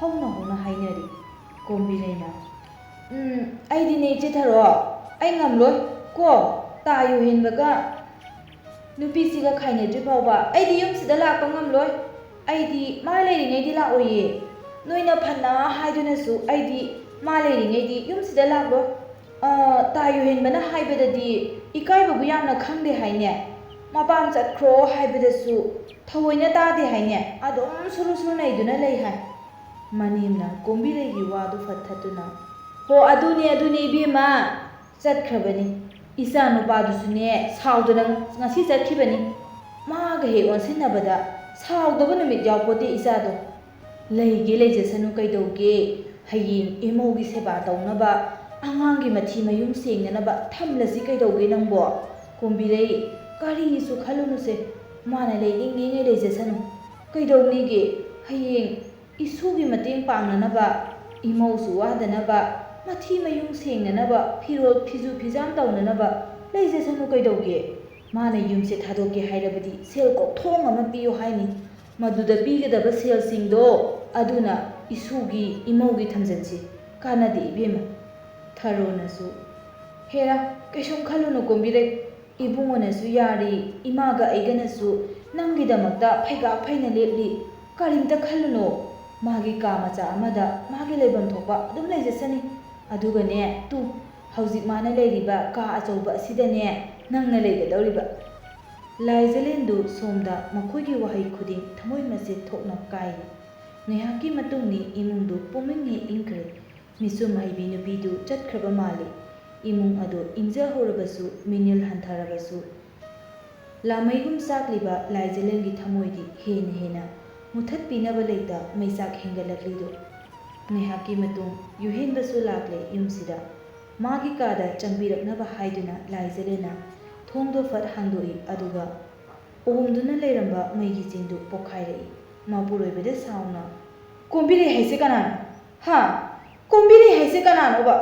ꯍꯧꯅ ꯍꯧꯅ ꯍꯥꯏꯅꯔꯤ꯫ ꯀꯣꯝꯕꯤꯔꯩꯅ, "ꯎꯝ, ꯑꯩꯗꯤꯅꯦ, ꯏꯆꯦ ꯊꯔꯣ, ꯑꯩ ꯉꯝꯂꯣꯏ ꯀꯣ, ꯇꯥ ꯌꯨ ꯍꯦꯟꯕꯒ ꯅꯨꯄꯤꯁꯤꯒ ꯈꯥꯏꯅꯗ꯭ꯔꯤ ꯐꯥꯎꯕ ꯑꯩꯗꯤ ꯌꯨꯝꯁꯤꯗ ꯂꯥꯛꯄ ꯉꯝꯂꯣꯏ"꯫ "ꯑꯩꯗꯤ ꯃꯥ ꯂꯩꯔꯤꯉꯩꯗꯤ ꯂꯥꯛꯑꯣꯏꯌꯦ꯫ ꯅꯣꯏꯅ ꯐꯅ ꯍꯥꯏꯗꯨꯅꯁꯨ ꯑꯩꯗꯤ ꯃꯥ ꯂꯩꯔꯤꯉꯩꯗꯤ ꯌꯨꯝꯁꯤꯗ ꯂꯥꯛꯂꯣꯏ꯫ ꯑ, ꯇꯥ ꯌꯨꯍꯦꯟꯕꯅ ꯍꯥꯏꯕꯗꯗꯤ ꯏꯀꯥꯏꯕꯕꯨ ꯌꯥꯝꯅ ꯈꯪꯗꯦ ꯍꯥꯏꯅꯦ꯫ ꯃꯄꯥꯝ ꯆꯠꯈ꯭ꯔꯣ ꯍꯥꯏꯕꯗꯁꯨ ꯊꯑꯣꯏꯅ ꯇꯥꯗꯦ ꯍꯥꯏꯅꯦ꯫ ꯑꯗꯨꯝ ꯁꯨꯔꯨ ꯁꯨꯔꯨ ꯅꯩꯗꯨꯅ ꯂꯩ ꯍꯥꯏ꯫" ꯃꯅꯦꯝꯅ ꯀꯣꯝꯕꯤꯔꯩꯒꯤ ꯋꯥꯗꯨ ꯐꯠ ꯊꯠꯇꯨꯅ, "ꯍꯣ, ꯑꯗꯨꯅꯦ, ꯑꯗꯨꯅꯦ ꯏꯕꯦꯝꯃ, ꯆꯠꯈ꯭ꯔꯕꯅꯤ꯫ ꯏꯆꯥ ꯅꯨꯄꯥꯗꯨꯁꯨꯅꯦ ꯁꯥꯎꯗꯅ ꯉꯁꯤ ꯆꯠꯈꯤꯕꯅꯤ꯫ ꯃꯥꯒ ꯍꯦꯛ ꯑꯣꯟꯁꯤꯟꯅꯕꯗ ꯁꯥꯎꯗꯕ ꯅꯨꯃꯤꯠ ꯌꯥꯎꯄꯣꯠꯇꯦ ꯏꯆꯥꯗꯣ꯫ ꯂꯩꯒꯦ ꯂꯩꯖꯁꯅꯨ ꯀꯩꯗꯧꯒꯦ, ꯍꯌꯦꯡ ꯏꯃꯧꯒꯤ ꯁꯦꯕꯥ ꯇꯧꯅꯕ, ꯑꯉꯥꯡꯒꯤ ꯃꯊꯤ ꯃꯌꯨꯡ ꯁꯦꯡꯅꯅꯕ ꯊꯝꯂꯁꯤ ꯀꯩꯗꯧꯒꯦ ꯅꯪꯕꯣ?" "ꯀꯣꯝꯕꯤꯔꯩ, ꯀꯔꯤꯁꯨ ꯈꯜꯂꯨꯅꯨꯁꯦ, ꯃꯥꯅ ꯂꯩꯅꯤꯡꯉꯤꯉꯩ ꯂꯩꯖꯁꯅꯨ꯫ ꯀꯩꯗꯧꯅꯤꯒꯦ, ꯍꯌꯦꯡ ꯏꯁꯨꯒꯤ ꯃꯇꯦꯡ ꯄꯥꯡꯅꯅꯕ, ꯏꯃꯧꯁꯨ ꯋꯥꯗꯅꯕ, ꯃꯊꯤ ꯃꯌꯨꯡ ꯁꯦꯡꯅꯅꯕ, ꯐꯤꯔꯣꯜ ꯐꯤꯖꯨ ꯐꯤꯖꯥꯝ ꯇꯧꯅꯅꯕ ꯂꯩꯖꯁꯅꯨ ꯀꯩꯗꯧꯒꯦ? ꯃꯥꯅ ꯌꯨꯝꯁꯦ ꯊꯥꯗꯣꯛꯀꯦ ꯍꯥꯏꯔꯕꯗꯤ ꯁꯦꯜ ꯀꯣꯛꯊꯣꯡ ꯑꯃ ꯄꯤꯌꯨ ꯍꯥꯏꯅꯤ꯫ ꯃꯗꯨꯗ ꯄꯤꯒꯗꯕ ꯁꯦꯜꯁꯤꯡꯗꯣ ꯑꯗꯨꯅ ꯏꯁꯨꯒꯤ ꯏꯃꯧꯒꯤ ꯊꯝꯖꯟꯁꯤ꯫ ꯀꯥꯟꯅꯗꯦ ꯏꯕꯦꯝꯃ꯫" ꯊꯔꯣꯅꯁꯨ, "ꯍꯦꯔꯥ, ꯀꯩꯁꯨꯝ ꯈꯜꯂꯨꯅꯨ ꯀꯣꯝꯕꯤꯔꯩ꯫ ꯏꯕꯨꯡꯉꯣꯅꯁꯨ ꯌꯥꯔꯤ, ꯏꯃꯥꯒ ꯑꯩꯒꯅꯁꯨ ꯅꯪꯒꯤꯗꯃꯛꯇ ꯐꯩꯒꯥꯛ ꯐꯩꯅ ꯂꯦꯞꯂꯤ꯫ ꯀꯔꯤꯝꯇ ꯈꯜꯂꯨꯅꯨ꯫ ꯃꯥꯒꯤ ꯀꯥ ꯃꯆꯥ ꯑꯃꯗ ꯃꯥꯒꯤ ꯂꯩꯐꯝ ꯊꯣꯛꯄ ꯑꯗꯨꯝ ꯂꯩꯖꯁꯅꯤ꯫ ꯑꯗꯨꯒꯅꯦ, ꯇꯨ, ꯍꯧꯖꯤꯛ ꯃꯥꯅ ꯂꯩꯔꯤꯕ ꯀꯥ ꯑꯆꯧꯕ ꯑꯁꯤꯗꯅꯦ ꯅꯪꯅ ꯂꯩꯒꯗꯧꯔꯤꯕ꯫" ꯂꯥꯏꯖꯂꯦꯟꯗꯨ ꯁꯣꯝꯗ ꯃꯈꯣꯏꯒꯤ ꯋꯥꯍꯩ ꯈꯨꯗꯤꯡ ꯊꯃꯣꯏ ꯃꯆꯦꯠ ꯊꯣꯛꯅ ꯀꯥꯏꯔꯤ꯫ ꯉꯥꯏꯍꯥꯛꯀꯤ ꯃꯇꯨꯡꯗꯤ ꯏꯃꯨꯡꯗꯨ ꯄꯨꯝꯏꯪ ꯍꯦꯛ ꯏꯪꯈ꯭ꯔꯦ꯫ ꯃꯤꯁꯨꯝ ꯍꯩꯕꯤ ꯅꯨꯄꯤꯗꯨ ꯆꯠꯈ꯭ꯔꯕ ꯃꯥꯜꯂꯤ꯫ ꯏꯃꯨꯡ ꯑꯗꯨ ꯏꯪꯖꯍꯧꯔꯕꯁꯨ, ꯃꯤꯅꯤꯜ ꯍꯟꯊꯔꯕꯁꯨ, ꯂꯥꯃꯩꯒꯨꯝ ꯆꯥꯛꯂꯤꯕ ꯂꯥꯏꯖꯂꯦꯟꯒꯤ ꯊꯃꯣꯏꯗꯤ ꯍꯦꯟꯅ ꯍꯦꯟꯅ ꯃꯨꯊꯠꯄꯤꯅꯕ ꯂꯩꯇ ꯃꯩꯆꯥꯛ ꯍꯦꯟꯒꯠꯂꯛꯂꯤꯗꯨ꯫ ꯉꯥꯏꯍꯥꯛꯀꯤ ꯃꯇꯨꯡ ꯌꯨꯍꯦꯟꯕꯁꯨ ꯂꯥꯛꯂꯦ ꯌꯨꯝꯁꯤꯗ꯫ ꯃꯥꯒꯤ ꯀꯥꯗ ꯆꯪꯕꯤꯔꯛꯅꯕ ꯍꯥꯏꯗꯨꯅ ꯂꯥꯏꯖꯂꯦꯟꯅ ꯊꯣꯡꯗꯣ ꯐꯠ ꯍꯥꯡꯗꯣꯛꯏ, ꯑꯗꯨꯒ ꯑꯣꯝꯗꯨꯅ ꯂꯩꯔꯝꯕ ꯃꯩꯒꯤ ꯆꯤꯡꯗꯨ ꯄꯣꯛꯈꯥꯏꯔꯛꯏ꯫ ꯃꯄꯨꯔꯣꯏꯕꯗ ꯁꯥꯎꯅ, "ꯀꯣꯝꯕꯤꯔꯩ ꯍꯥꯏꯁꯦ ꯀꯅꯥꯅꯣ? ꯍꯥ? ꯀꯣꯝꯕꯤꯔꯩ ꯍꯥꯏꯁꯦ ꯀꯅꯥꯅꯣꯕ?"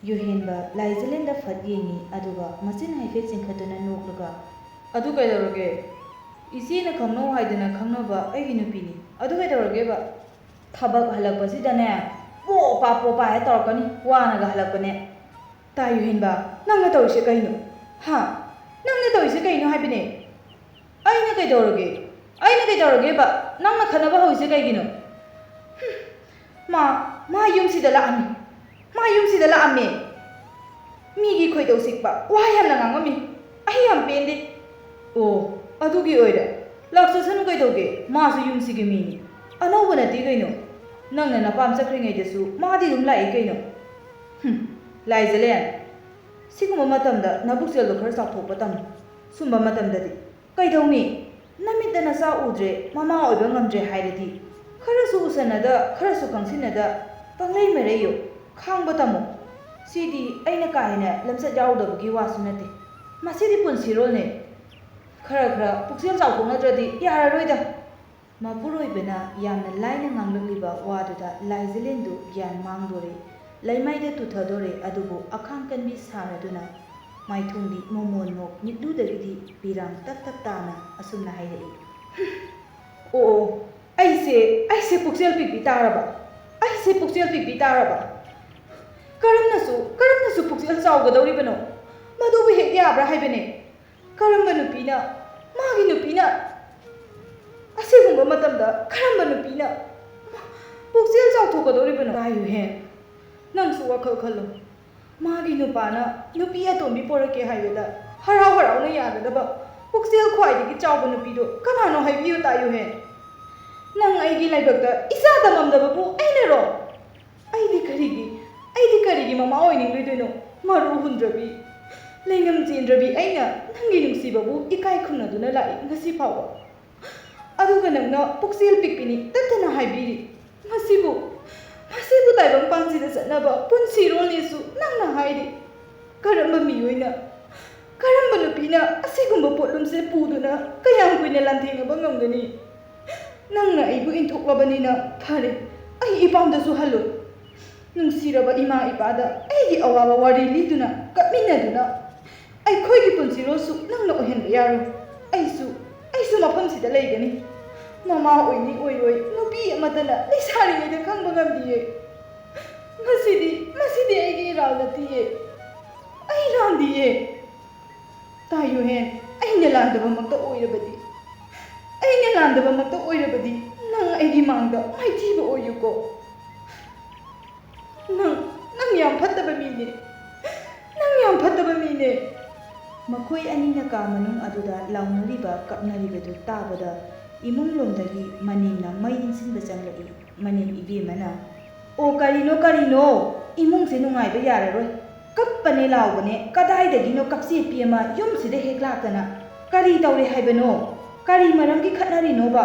ꯌꯨꯍꯦꯟꯕ ꯂꯥꯏꯖꯂꯦꯟꯗ ꯐꯠ ꯌꯦꯡꯉꯤ, ꯑꯗꯨꯒ ꯃꯆꯤꯟ ꯍꯥꯏꯐꯦꯠ ꯆꯤꯡꯈꯠꯇꯨꯅ ꯅꯣꯛꯂꯒ, "ꯑꯗꯨ ꯀꯩꯗꯧꯔꯒꯦ? ꯏꯆꯦꯅ ꯈꯪꯅꯧ ꯍꯥꯏꯗꯅ ꯈꯪꯅꯕ ꯑꯩꯒꯤ ꯅꯨꯄꯤꯅꯤ꯫ ꯑꯗꯨ ꯀꯩꯗꯧꯔꯒꯦꯕ? ꯊꯕꯛ ꯍꯜꯂꯛꯄꯁꯤꯗꯅꯦ, ꯄꯣꯄꯥ ꯄꯣꯄꯥ ꯍꯦꯛ ꯇꯧꯔꯛꯀꯅꯤ, ꯋꯥꯅꯒ ꯍꯜꯂꯛꯄꯅꯦ꯫ ꯇꯥ ꯌꯨꯍꯦꯟꯕ, ꯅꯪꯅ ꯇꯧꯔꯤꯁꯦ ꯀꯩꯅꯣ? ꯍꯥ? ꯅꯪꯅ ꯇꯧꯔꯤꯁꯦ ꯀꯩꯅꯣ ꯍꯥꯏꯕꯅꯦ? ꯑꯩꯅ ꯀꯩꯗꯧꯔꯒꯦ? ꯑꯩꯅ ꯀꯩꯗꯧꯔꯒꯦꯕ? ꯅꯪꯅ ꯈꯠꯅꯕ ꯍꯧꯔꯤꯁꯦ ꯀꯩꯒꯤꯅꯣ? ꯍꯨꯝ, ꯃꯥ, ꯃꯥ ꯌꯨꯝꯁꯤꯗ ꯂꯥꯛꯑꯝꯃꯤ꯫ ꯃꯥ ꯌꯨꯝꯁꯤꯗ ꯂꯥꯛꯑꯝꯃꯦ꯫ ꯃꯤꯒꯤ ꯈꯣꯏꯗꯧ ꯁꯤꯛꯄ ꯋꯥ ꯌꯥꯝꯅ ꯉꯥꯡꯉꯝꯃꯤ꯫ ꯑꯩ ꯌꯥꯝ ꯄꯦꯟꯗꯦ꯫ ꯑꯣ, ꯑꯗꯨꯒꯤ ꯑꯣꯏꯔꯦ꯫ ꯂꯥꯛꯆꯁꯅꯨ ꯀꯩꯗꯧꯒꯦ? ꯃꯥꯁꯨ ꯌꯨꯝꯁꯤꯒꯤ ꯃꯤꯅꯤ꯫ ꯑꯅꯧꯕ ꯅꯠꯇꯦ ꯀꯩꯅꯣ꯫ ꯅꯪꯅ ꯅꯄꯥꯝ ꯆꯠꯈ꯭ꯔꯤꯉꯩꯗꯁꯨ ꯃꯥꯗꯤ ꯑꯗꯨꯝ ꯂꯥꯛꯏ ꯀꯩꯅꯣ꯫ ꯍꯨꯝ, ꯂꯥꯏꯖꯂꯦꯟ, ꯁꯤꯒꯨꯝꯕ ꯃꯇꯝꯗ ꯅꯕꯨꯛꯆꯦꯜꯗꯣ ꯈꯔ ꯆꯥꯎꯊꯣꯛꯄ ꯇꯝꯃꯨ꯫ ꯁꯨꯝꯕ ꯃꯇꯝꯗꯗꯤ ꯀꯩꯗꯧꯅꯤ? ꯅꯃꯤꯠꯇ ꯅꯆꯥ ꯎꯗ꯭ꯔꯦ, ꯃꯃꯥ ꯑꯣꯏꯕ ꯉꯝꯗ꯭ꯔꯦ ꯍꯥꯏꯔꯗꯤ ꯈꯔꯁꯨ ꯎꯁꯟꯅꯗ, ꯈꯔꯁꯨ ꯈꯪꯁꯤꯟꯅꯗ ꯄꯪꯂꯩ ꯃꯔꯩꯌꯨ, ꯈꯥꯡꯕ ꯇꯝꯃꯨ꯫ ꯁꯤꯗꯤ ꯑꯩꯅ ꯀꯥ ꯍꯦꯟꯅ ꯂꯝꯆꯠ ꯌꯥꯎꯗꯕꯒꯤ ꯋꯥꯁꯨ ꯅꯠꯇꯦ꯫ ꯃꯁꯤꯗꯤ ꯄꯨꯟꯁꯤꯔꯣꯜꯅꯦ꯫ ꯈꯔ ꯈꯔ ꯄꯨꯛꯆꯦꯜ ꯆꯥꯎꯊꯣꯛꯅꯗ꯭ꯔꯗꯤ ꯌꯥꯔꯔꯣꯏꯗ꯫ ꯃꯄꯨꯔꯣꯏꯕꯅ ꯌꯥꯝꯅ ꯂꯥꯏꯅ ꯉꯥꯡꯂꯛꯂꯤꯕ ꯋꯥꯗꯨꯗ ꯂꯥꯏꯖꯂꯦꯟꯗꯨ ꯒ꯭ꯌꯥꯟ ꯃꯥꯡꯗꯣꯔꯦ꯫ ꯂꯩꯃꯥꯏꯗ ꯇꯨꯊꯗꯣꯔꯦ, ꯑꯗꯨꯕꯨ ꯑꯈꯥꯡ ꯀꯟꯕꯤ ꯁꯥꯔꯗꯨꯅ ꯃꯥꯏꯊꯣꯡꯗꯤ ꯃꯣꯃꯣꯟ ꯃꯣꯛ, ꯃꯤꯠꯂꯨꯗꯒꯤꯗꯤ ꯄꯤꯔꯥꯡ ꯇꯞ ꯇꯞ ꯇꯥꯅ ꯑꯁꯨꯝꯅ ꯍꯥꯏꯔꯛꯏ꯫ ꯑꯣ, ꯑꯩꯁꯦ, ꯑꯩꯁꯦ ꯄꯨꯛꯆꯦꯜ ꯄꯤꯛꯄꯤ ꯇꯥꯔꯕ? ꯑꯩꯁꯦ ꯄꯨꯛꯆꯦꯜ ꯄꯤꯛꯄꯤ ꯇꯥꯔꯕ? ꯀꯔꯝꯅꯁꯨ, ꯀꯔꯝꯅꯁꯨ ꯄꯨꯛꯆꯦꯜ ꯆꯥꯎꯒꯗꯧꯔꯤꯕꯅꯣ? ꯃꯗꯨꯕꯨ ꯍꯦꯛ ꯌꯥꯕ꯭ꯔꯥ ꯍꯥꯏꯕꯅꯦ? ꯀꯔꯝꯕ ꯅꯨꯄꯤꯅ, ꯃꯥꯒꯤ ꯅꯨꯄꯤꯅ, ꯑꯁꯤꯒꯨꯝꯕ ꯃꯇꯝꯗ ꯀꯔꯝꯕ ꯅꯨꯄꯤꯅ ꯄꯨꯛꯆꯦꯜ ꯆꯥꯎꯊꯣꯛꯀꯗꯧꯔꯤꯕꯅꯣ? ꯇꯥꯌꯨꯍꯦ, ꯅꯪꯁꯨ ꯋꯥꯈꯜ ꯈꯜꯂꯨ꯫ ꯃꯥꯒꯤ ꯅꯨꯄꯥꯅ ꯅꯨꯄꯤ ꯑꯇꯣꯝꯕꯤ ꯄꯣꯔꯛꯀꯦ ꯍꯥꯏꯕꯗ ꯍꯔꯥꯎ ꯍꯔꯥꯎꯅ ꯌꯥꯒꯗꯕ ꯄꯨꯛꯆꯦꯜ ꯈ꯭ꯋꯥꯏꯗꯒꯤ ꯆꯥꯎꯕ ꯅꯨꯄꯤꯗꯣ ꯀꯅꯥꯅꯣ ꯍꯥꯏꯕꯤꯌꯨ ꯇꯥꯌꯨꯍꯦ꯫ ꯅꯪ ꯑꯩꯒꯤ ꯂꯥꯏꯕꯛꯇ ꯏꯆꯥ ꯇꯝꯃꯝꯗꯕꯕꯨ ꯑꯩꯅꯔꯣ? ꯑꯩꯗꯤ ꯀꯔꯤꯒꯤ, ꯑꯩꯗꯤ ꯀꯔꯤꯒꯤ ꯃꯃꯥ ꯑꯣꯏꯅꯤꯡꯂꯣꯏꯗꯣꯏꯅꯣ? ꯃꯔꯨ ꯍꯨꯟꯗ꯭ꯔꯕꯤ, ꯂꯩꯉꯝ ꯆꯦꯟꯗ꯭ꯔꯕꯤ ꯑꯩꯅ ꯅꯪꯒꯤ ꯅꯨꯡꯁꯤꯕꯕꯨ ꯏꯀꯥꯏ ꯈꯨꯝꯅꯗꯨꯅ ꯂꯥꯛꯏ ꯉꯁꯤ ꯐꯥꯎꯕ꯫ ꯑꯗꯨꯒ ꯅꯪꯅ ꯄꯨꯛꯆꯦꯜ ꯄꯤꯛꯄꯤꯅꯤ ꯇꯠꯇꯅ ꯍꯥꯏꯕꯤꯔꯤ꯫ ꯃꯁꯤꯕꯨ, ꯃꯁꯤꯕꯨ ꯇꯥꯏꯕꯪ ꯄꯥꯟꯁꯤꯗ ꯆꯠꯅꯕ ꯄꯨꯟꯁꯤꯔꯣꯜꯅꯦꯁꯨ ꯅꯪꯅ ꯍꯥꯏꯔꯤ꯫ ꯀꯔꯝꯕ ꯃꯤꯑꯣꯏꯅ, ꯀꯔꯝꯕ ꯅꯨꯄꯤꯅ ꯑꯁꯤꯒꯨꯝꯕ ꯄꯣꯠꯂꯨꯝꯁꯦ ꯄꯨꯗꯨꯅ ꯀꯌꯥꯝ ꯀꯨꯏꯅ ꯂꯥꯟꯊꯦꯡꯅꯕ ꯉꯝꯒꯅꯤ? ꯅꯪꯅ ꯑꯩꯕꯨ ꯏꯟꯊꯣꯛꯂꯕꯅꯤꯅ ꯐꯔꯦ, ꯑꯩ ꯏꯄꯥꯝꯗꯁꯨ ꯍꯜꯂꯣꯏ꯫ ꯅꯨꯡꯁꯤꯔꯕ ꯏꯃꯥ ꯏꯄꯥꯗ ꯑꯩꯒꯤ ꯑꯋꯥꯕ ꯋꯥꯔꯤ ꯂꯤꯗꯨꯅ ꯀꯞꯃꯤꯟꯅꯗꯨꯅ ꯑꯩꯈꯣꯏꯒꯤ ꯄꯨꯟꯁꯤꯔꯣꯜꯁꯨ ꯅꯪꯅ ꯑꯣꯏꯍꯟꯕ ꯌꯥꯔꯣꯏ꯫ ꯑꯩꯁꯨ, ꯑꯩꯁꯨ ꯃꯐꯝꯁꯤꯗ ꯂꯩꯒꯅꯤ꯫ ꯃꯃꯥ ꯑꯣꯏꯅꯤ ꯑꯣꯏꯔꯣꯏ ꯅꯨꯄꯤ ꯑꯃꯠꯇꯅ ꯂꯩꯁꯥꯔꯤꯉꯩꯗ ꯈꯪꯕ ꯉꯝꯗꯤꯌꯦ꯫ ꯉꯁꯤꯗꯤ, ꯃꯁꯤꯗꯤ ꯑꯩꯒꯤ ꯏꯔꯥꯜ ꯅꯠꯇꯤꯌꯦ꯫ ꯑꯩ ꯂꯥꯟꯗꯤꯌꯦ꯫ ꯇꯥꯌꯨꯍꯦ, ꯑꯩꯅ ꯂꯥꯟꯗꯕꯃꯛꯇ ꯑꯣꯏꯔꯕꯗꯤ ꯑꯩꯅ ꯂꯥꯟꯗꯕꯃꯛꯇ ꯑꯣꯏꯔꯕꯗꯤ ꯅꯪ ꯑꯩꯒꯤ ꯃꯥꯡꯗ ꯃꯥꯏꯊꯤꯕ ꯑꯣꯏꯌꯨꯀꯣ꯫ ꯅꯪ, ꯅꯪ ꯌꯥꯝ ꯐꯠꯇꯕ ꯃꯤꯅꯦ꯫ ꯅꯪ ꯌꯥꯝ ꯐꯠꯇꯕ ꯃꯤꯅꯦ꯫ ꯃꯈꯣꯏ ꯑꯅꯤꯅ ꯀꯥ ꯃꯅꯨꯡ ꯑꯗꯨꯗ ꯂꯥꯎꯅꯔꯤꯕ, ꯀꯞꯅꯔꯤꯕꯗꯨ ꯇꯥꯕꯗ ꯏꯃꯨꯡꯂꯣꯝꯗꯒꯤ ꯃꯅꯦꯝꯅ ꯃꯩ ꯏꯟꯁꯤꯟꯕ ꯆꯪꯂꯛꯏ꯫ ꯃꯅꯦꯝ ꯏꯕꯦꯝꯃꯅ, "ꯑꯣ, ꯀꯔꯤꯅꯣ, ꯀꯔꯤꯅꯣ? ꯏꯃꯨꯡꯁꯦ ꯅꯨꯡꯉꯥꯏꯕ ꯌꯥꯔꯔꯣꯏ꯫ ꯀꯞꯄꯅꯦ ꯂꯥꯎꯕꯅꯦ, ꯀꯗꯥꯏꯗꯒꯤꯅꯣ ꯀꯞꯆꯦꯠꯄꯤ ꯑꯃ ꯌꯨꯝꯁꯤꯗ ꯍꯦꯛ ꯂꯥꯛꯇꯅ꯫ ꯀꯔꯤ ꯇꯧꯔꯦ ꯍꯥꯏꯕꯅꯣ? ꯀꯔꯤ ꯃꯔꯝꯒꯤ ꯈꯠꯅꯔꯤꯅꯣꯕ?"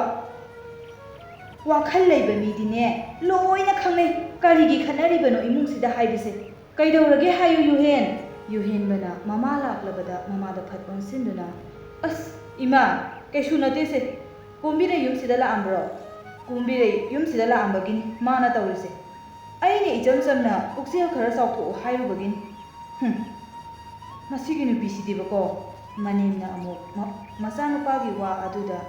"ꯋꯥꯈꯜ ꯂꯩꯕ ꯃꯤꯗꯤꯅꯦ ꯂꯣꯏꯅ ꯈꯪꯅꯩ, ꯀꯔꯤꯒꯤ ꯈꯠꯅꯔꯤꯕꯅꯣ ꯏꯃꯨꯡꯁꯤꯗ ꯍꯥꯏꯕꯁꯦ꯫ ꯀꯩꯗꯧꯔꯒꯦ ꯍꯥꯏꯌꯨ, ꯌꯨꯍꯦꯟ?" ꯌꯨꯍꯦꯟꯕꯅ ꯃꯃꯥ ꯂꯥꯛꯂꯕꯗ ꯃꯃꯥꯗ ꯐꯠ ꯑꯣꯟꯁꯤꯟꯗꯨꯅ, "ꯑꯁ, ꯏꯃꯥ, ꯀꯩꯁꯨ ꯅꯠꯇꯦꯁꯦ꯫ ꯀꯨꯝꯕꯤꯔꯩ ꯌꯨꯝꯁꯤꯗ ꯂꯥꯛꯑꯝꯕ꯭ꯔꯣ? ꯀꯨꯝꯕꯤꯔꯩ ꯌꯨꯝꯁꯤꯗ ꯂꯥꯛꯑꯝꯕꯒꯤꯅꯤ ꯃꯥꯅ ꯇꯧꯔꯤꯁꯦ꯫ ꯑꯩꯅ ꯏꯆꯝ ꯆꯝꯅ ꯄꯨꯛꯆꯦꯜ ꯈꯔ ꯆꯥꯎꯊꯣꯛꯎ ꯍꯥꯏꯔꯨꯕꯒꯤꯅꯤ꯫ ꯍꯨꯝ, ꯃꯁꯤꯒꯤ ꯅꯨꯄꯤꯁꯤꯗꯤꯕꯀꯣ꯫" ꯃꯅꯦꯝꯅ ꯑꯃꯨꯛ ꯃ-, ꯃꯆꯥꯅꯨꯄꯥꯒꯤ ꯋꯥ ꯑꯗꯨꯗ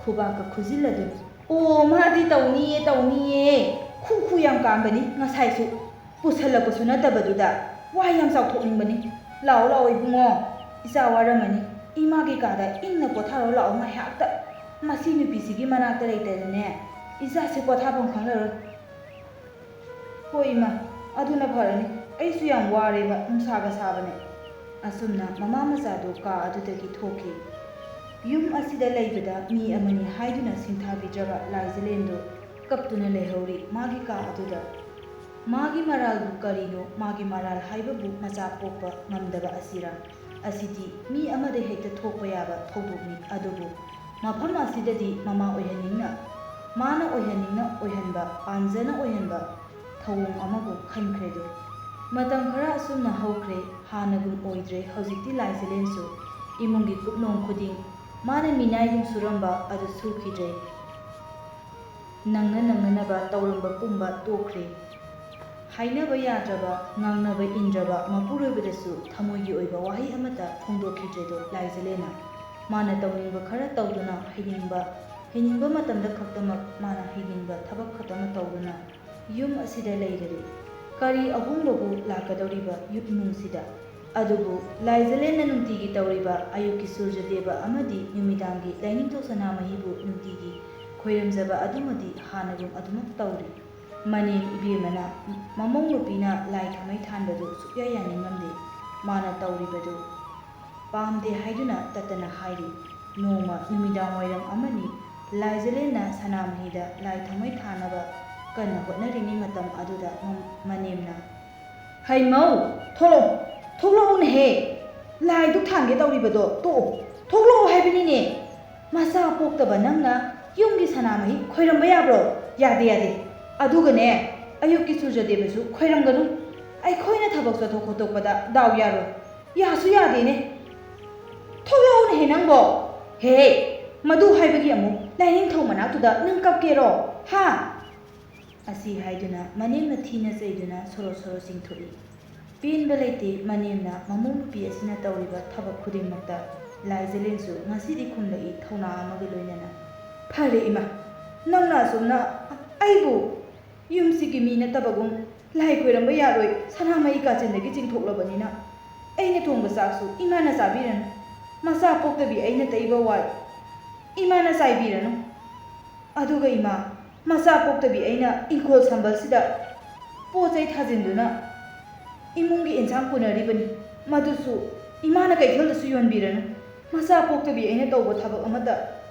ꯈꯨꯕꯥꯛꯀ ꯈꯨꯖꯤꯜꯂꯗꯨꯅ, "ꯑꯣ, ꯃꯥꯗꯤ ꯇꯧꯅꯤꯌꯦ, ꯇꯧꯅꯤꯌꯦ꯫ ꯈꯨ ꯈꯨ ꯌꯥꯝ ꯀꯥꯝꯕꯅꯤ ꯉꯁꯥꯏꯁꯨ꯫ ꯄꯨꯁꯜꯂꯛꯄꯁꯨ ꯅꯠꯇꯕꯗꯨꯗ ꯋꯥ ꯌꯥꯝ ꯆꯥꯎꯊꯣꯛꯅꯤꯡꯕꯅꯤ꯫ ꯂꯥꯛꯑꯣ, ꯂꯥꯛꯑꯣ ꯏꯕꯨꯡꯉꯣ, ꯏꯆꯥ ꯋꯥꯔꯝꯃꯅꯤ꯫ ꯏꯃꯥꯒꯤ ꯀꯥꯗ ꯏꯪꯅ ꯄꯣꯊꯥꯔꯣ ꯂꯥꯛꯑꯣ ꯉꯥꯏꯍꯥꯛꯇ꯫ ꯃꯁꯤ ꯅꯨꯄꯤꯁꯤꯒꯤ ꯃꯅꯥꯛꯇ ꯂꯩꯇꯗꯅꯦ ꯏꯆꯥꯁꯦ ꯄꯣꯊꯥꯐꯝ ꯈꯪꯂꯔꯣꯏ꯫ ꯍꯣꯏ ꯏꯃꯥ, ꯑꯗꯨꯅ ꯐꯔꯅꯤ꯫ ꯑꯩꯁꯨ ꯌꯥꯝ ꯋꯥꯔꯦꯕ, ꯅꯨꯡꯁꯥꯒ ꯁꯥꯕꯅꯦ꯫" ꯑꯁꯨꯝꯅ ꯃꯃꯥ ꯃꯆꯥꯗꯨ ꯀꯥ ꯑꯗꯨꯗꯒꯤ ꯊꯣꯛꯈꯤ꯫ ꯌꯨꯝ ꯑꯁꯤꯗ ꯂꯩꯕꯗ ꯃꯤ ꯑꯃꯅꯤ ꯍꯥꯏꯗꯨꯅ ꯁꯤꯡꯊꯥꯕꯤꯗ꯭ꯔꯕ ꯂꯥꯏꯖꯂꯦꯟꯗꯨ ꯀꯞꯇꯨꯅ ꯂꯩꯍꯧꯔꯤ ꯃꯥꯒꯤ ꯀꯥ ꯑꯗꯨꯗ꯫ ꯃꯥꯒꯤ ꯃꯔꯥꯜꯕꯨ ꯀꯔꯤꯅꯣ? ꯃꯥꯒꯤ ꯃꯔꯥꯜ ꯍꯥꯏꯕꯕꯨ ꯃꯆꯥ ꯄꯣꯛꯄ ꯉꯝꯗꯕ ꯑꯁꯤꯔꯥ? ꯑꯁꯤꯗꯤ ꯃꯤ ꯑꯃꯗ ꯍꯦꯛꯇ ꯊꯣꯛꯄ ꯌꯥꯕ ꯊꯧꯗꯣꯛꯅꯤ꯫ ꯑꯗꯨꯕꯨ ꯃꯐꯝ ꯑꯁꯤꯗꯗꯤ ꯃꯃꯥ ꯑꯣꯏꯍꯟꯅꯤꯡꯅ, ꯃꯥꯅ ꯑꯣꯏꯍꯟꯅꯤꯡꯅ ꯑꯣꯏꯍꯟꯕ, ꯄꯥꯝꯖꯅ ꯑꯣꯏꯍꯟꯕ ꯊꯧꯑꯣꯡ ꯑꯃꯕꯨ ꯈꯟꯈ꯭ꯔꯦꯗꯣ꯫ ꯃꯇꯝ ꯈꯔ ꯑꯁꯨꯝꯅ ꯍꯧꯈ꯭ꯔꯦ꯫ ꯍꯥꯟꯅꯒꯨꯝ ꯑꯣꯏꯗ꯭ꯔꯦ꯫ ꯍꯧꯖꯤꯛꯇꯤ ꯂꯥꯏꯖꯂꯦꯟꯁꯨ ꯏꯃꯨꯡꯒꯤ ꯀꯨꯞꯅꯣꯝ ꯈꯨꯗꯤꯡ ꯃꯥꯅ ꯃꯤꯅꯥꯏꯒꯨꯝ ꯁꯨꯔꯝꯕ ꯑꯗꯨ ꯁꯨꯈꯤꯗ꯭ꯔꯦ꯫ ꯅꯪꯅ ꯅꯪꯅꯅꯕ ꯇꯧꯔꯝꯕ ꯄꯨꯝꯕ ꯇꯣꯛꯈ꯭ꯔꯦ꯫ ꯍꯥꯏꯅꯕ ꯌꯥꯗ꯭ꯔꯕ, ꯉꯥꯡꯅꯕ ꯏꯟꯗ꯭ꯔꯕ ꯃꯄꯨꯔꯣꯏꯕꯗꯁꯨ ꯊꯃꯣꯏꯒꯤ ꯑꯣꯏꯕ ꯋꯥꯍꯩ ꯑꯃꯠꯇ ꯐꯣꯡꯗꯣꯛꯈꯤꯗ꯭ꯔꯦꯗꯣ ꯂꯥꯏꯖꯂꯦꯟꯅ꯫ ꯃꯥꯅ ꯇꯧꯅꯤꯡꯕ ꯈꯔ ꯇꯧꯗꯨꯅ, ꯍꯩꯅꯤꯡꯕ, ꯍꯩꯅꯤꯡꯕ ꯃꯇꯝꯗ ꯈꯛꯇꯃꯛ ꯃꯥꯅ ꯍꯩꯅꯤꯡꯕ ꯊꯕꯛ ꯈꯛꯇꯃꯛ ꯇꯧꯗꯨꯅ ꯌꯨꯝ ꯑꯁꯤꯗ ꯂꯩꯔꯔꯦ꯫ ꯀꯔꯤ ꯑꯍꯣꯡꯕꯕꯨ ꯂꯥꯛꯀꯗꯧꯔꯤꯕ ꯌꯨꯝ ꯏꯃꯨꯡꯁꯤꯗ? ꯑꯗꯨꯕꯨ ꯂꯥꯏꯖꯂꯦꯟꯅ ꯅꯨꯡꯇꯤꯒꯤ ꯇꯧꯔꯤꯕ ꯑꯌꯨꯛꯀꯤ ꯁꯨꯔꯖꯗꯦꯕ ꯑꯃꯗꯤ ꯅꯨꯃꯤꯗꯥꯡꯒꯤ ꯂꯥꯏꯅꯤꯡꯊꯧ ꯁꯅꯥꯃꯍꯤꯕꯨ ꯅꯨꯡꯇꯤꯒꯤ ꯈꯣꯏꯔꯝꯖꯕ ꯑꯗꯨꯃꯗꯤ ꯍꯥꯟꯅꯒꯨꯝ ꯑꯗꯨꯃꯛ ꯇꯧꯔꯤ꯫ ꯃꯅꯦꯝ ꯏꯕꯦꯝꯃꯅ ꯃꯃꯧ ꯅꯨꯄꯤꯅ ꯂꯥꯏ ꯊꯥꯎꯃꯩ ꯊꯥꯟꯕꯗꯨ ꯁꯨꯛꯌꯥ ꯌꯥꯅꯤꯡꯂꯝꯗꯦ꯫ ꯃꯥꯅ ꯇꯧꯔꯤꯕꯗꯨ ꯄꯥꯝꯗꯦ ꯍꯥꯏꯗꯨꯅ ꯇꯠꯇꯅ ꯍꯥꯏꯔꯤ꯫ ꯅꯣꯡꯃ ꯅꯨꯃꯤꯗꯥꯡ ꯋꯥꯏꯔꯝ ꯑꯃꯅꯤ꯫ ꯂꯥꯏꯖꯂꯦꯟꯅ ꯁꯅꯥꯃꯍꯤꯗ ꯂꯥꯏ ꯊꯥꯎꯃꯩ ꯊꯥꯅꯕ ꯀꯟꯅ ꯍꯣꯠꯅꯔꯤꯉꯩ ꯃꯇꯝ ꯑꯗꯨꯗ ꯃ-, ꯃꯅꯦꯝꯅ, "ꯍꯩ ꯃꯧ, ꯊꯣꯛꯂꯛꯑꯣ, ꯊꯣꯛꯂꯛꯑꯣꯅꯦꯍꯦ! ꯂꯥꯏꯗꯨꯛ ꯊꯥꯟꯒꯦ ꯇꯧꯔꯤꯕꯗꯣ ꯇꯣꯛꯑꯣ, ꯊꯣꯛꯂꯛꯑꯣ ꯍꯥꯏꯕꯅꯤꯅꯦ! ꯃꯆꯥ ꯄꯣꯛꯇꯕ ꯅꯪꯅ ꯌꯨꯝꯒꯤ ꯁꯅꯥꯃꯍꯤ ꯈꯣꯏꯔꯝꯕ ꯌꯥꯕ꯭ꯔꯣ? ꯌꯥꯗꯦ, ꯌꯥꯗꯦ꯫ ꯑꯗꯨꯒꯅꯦ, ꯑꯌꯨꯛꯀꯤ ꯁꯨꯔꯖꯗꯦꯕꯁꯨ ꯈꯣꯏꯔꯝꯒꯅꯨ꯫ ꯑꯩꯈꯣꯏꯅ ꯊꯕꯛ ꯆꯠꯊꯣꯛ ꯈꯣꯠꯇꯣꯛꯄꯗ ꯗꯥꯎ ꯌꯥꯔꯣꯏ꯫ ꯌꯥꯁꯨ ꯌꯥꯗꯦꯅꯦ꯫ ꯊꯣꯛꯂꯛꯑꯣꯅꯦꯍꯦ ꯅꯪꯕꯣ! ꯍꯦ, ꯃꯗꯨ ꯍꯥꯏꯕꯒꯤ ꯑꯃꯨꯛ ꯂꯥꯏꯅꯤꯡꯊꯧ ꯃꯅꯥꯛꯇꯨꯗ ꯅꯪ ꯀꯞꯀꯦꯔꯣ? ꯍꯥ?" ꯑꯁꯤ ꯍꯥꯏꯗꯨꯅ ꯃꯅꯦꯝꯅ ꯊꯤꯅ ꯆꯩꯗꯨꯅ ꯁꯣꯔꯣ ꯁꯣꯔꯣ ꯆꯤꯡꯊꯣꯛꯏ꯫ ꯄꯦꯟꯕ ꯂꯩꯇꯦ ꯃꯅꯦꯝꯅ ꯃꯃꯧ ꯅꯨꯄꯤ ꯑꯁꯤꯅ ꯇꯧꯔꯤꯕ ꯊꯕꯛ ꯈꯨꯗꯤꯡꯃꯛꯇ꯫ ꯂꯥꯏꯖꯂꯦꯟꯁꯨ ꯉꯁꯤꯗꯤ ꯈꯨꯝꯂꯛꯏ ꯊꯧꯅꯥ ꯑꯃꯒ ꯂꯣꯏꯅꯅ꯫ "ꯐꯔꯦ ꯏꯃꯥ, ꯅꯪꯅ ꯑꯁꯨꯝꯅ ꯑꯩꯕꯨ ꯌꯨꯝꯁꯤꯒꯤ ꯃꯤ ꯅꯠꯇꯕꯒꯨꯝ ꯂꯥꯏ ꯈꯣꯏꯔꯝꯕ ꯌꯥꯔꯣꯏ, ꯁꯅꯥꯃꯍꯤ ꯀꯥꯆꯤꯟꯗꯒꯤ ꯆꯤꯡꯊꯣꯛꯂꯕꯅꯤꯅ꯫ ꯑꯩꯅ ꯊꯣꯡꯕ ꯆꯥꯛꯁꯨ ꯏꯃꯥꯅ ꯆꯥꯕꯤꯔꯅꯨ꯫ ꯃꯆꯥ ꯄꯣꯛꯇꯕꯤ ꯑꯩꯅ ꯇꯩꯕ ꯋꯥꯏ ꯏꯃꯥꯅ ꯆꯥꯏꯕꯤꯔꯅꯨ꯫ ꯑꯗꯨꯒ ꯏꯃꯥ, ꯃꯆꯥ ꯄꯣꯛꯇꯕꯤ ꯑꯩꯅ ꯏꯪꯈꯣꯜ ꯁꯝꯕꯜꯁꯤꯗ ꯄꯣꯠ ꯆꯩ ꯊꯥꯖꯤꯟꯗꯨꯅ ꯏꯃꯨꯡꯒꯤ ꯏꯟꯁꯥꯡ ꯄꯨꯅꯔꯤꯕꯅꯤ꯫ ꯃꯗꯨꯁꯨ ꯏꯃꯥꯅ ꯀꯩꯊꯦꯜꯗꯁꯨ ꯌꯣꯟꯕꯤꯔꯅꯨ꯫ ꯃꯆꯥ ꯄꯣꯛꯇꯕꯤ ꯑꯩꯅ ꯇꯧꯕ ꯊꯕꯛ ꯑꯃꯠꯇ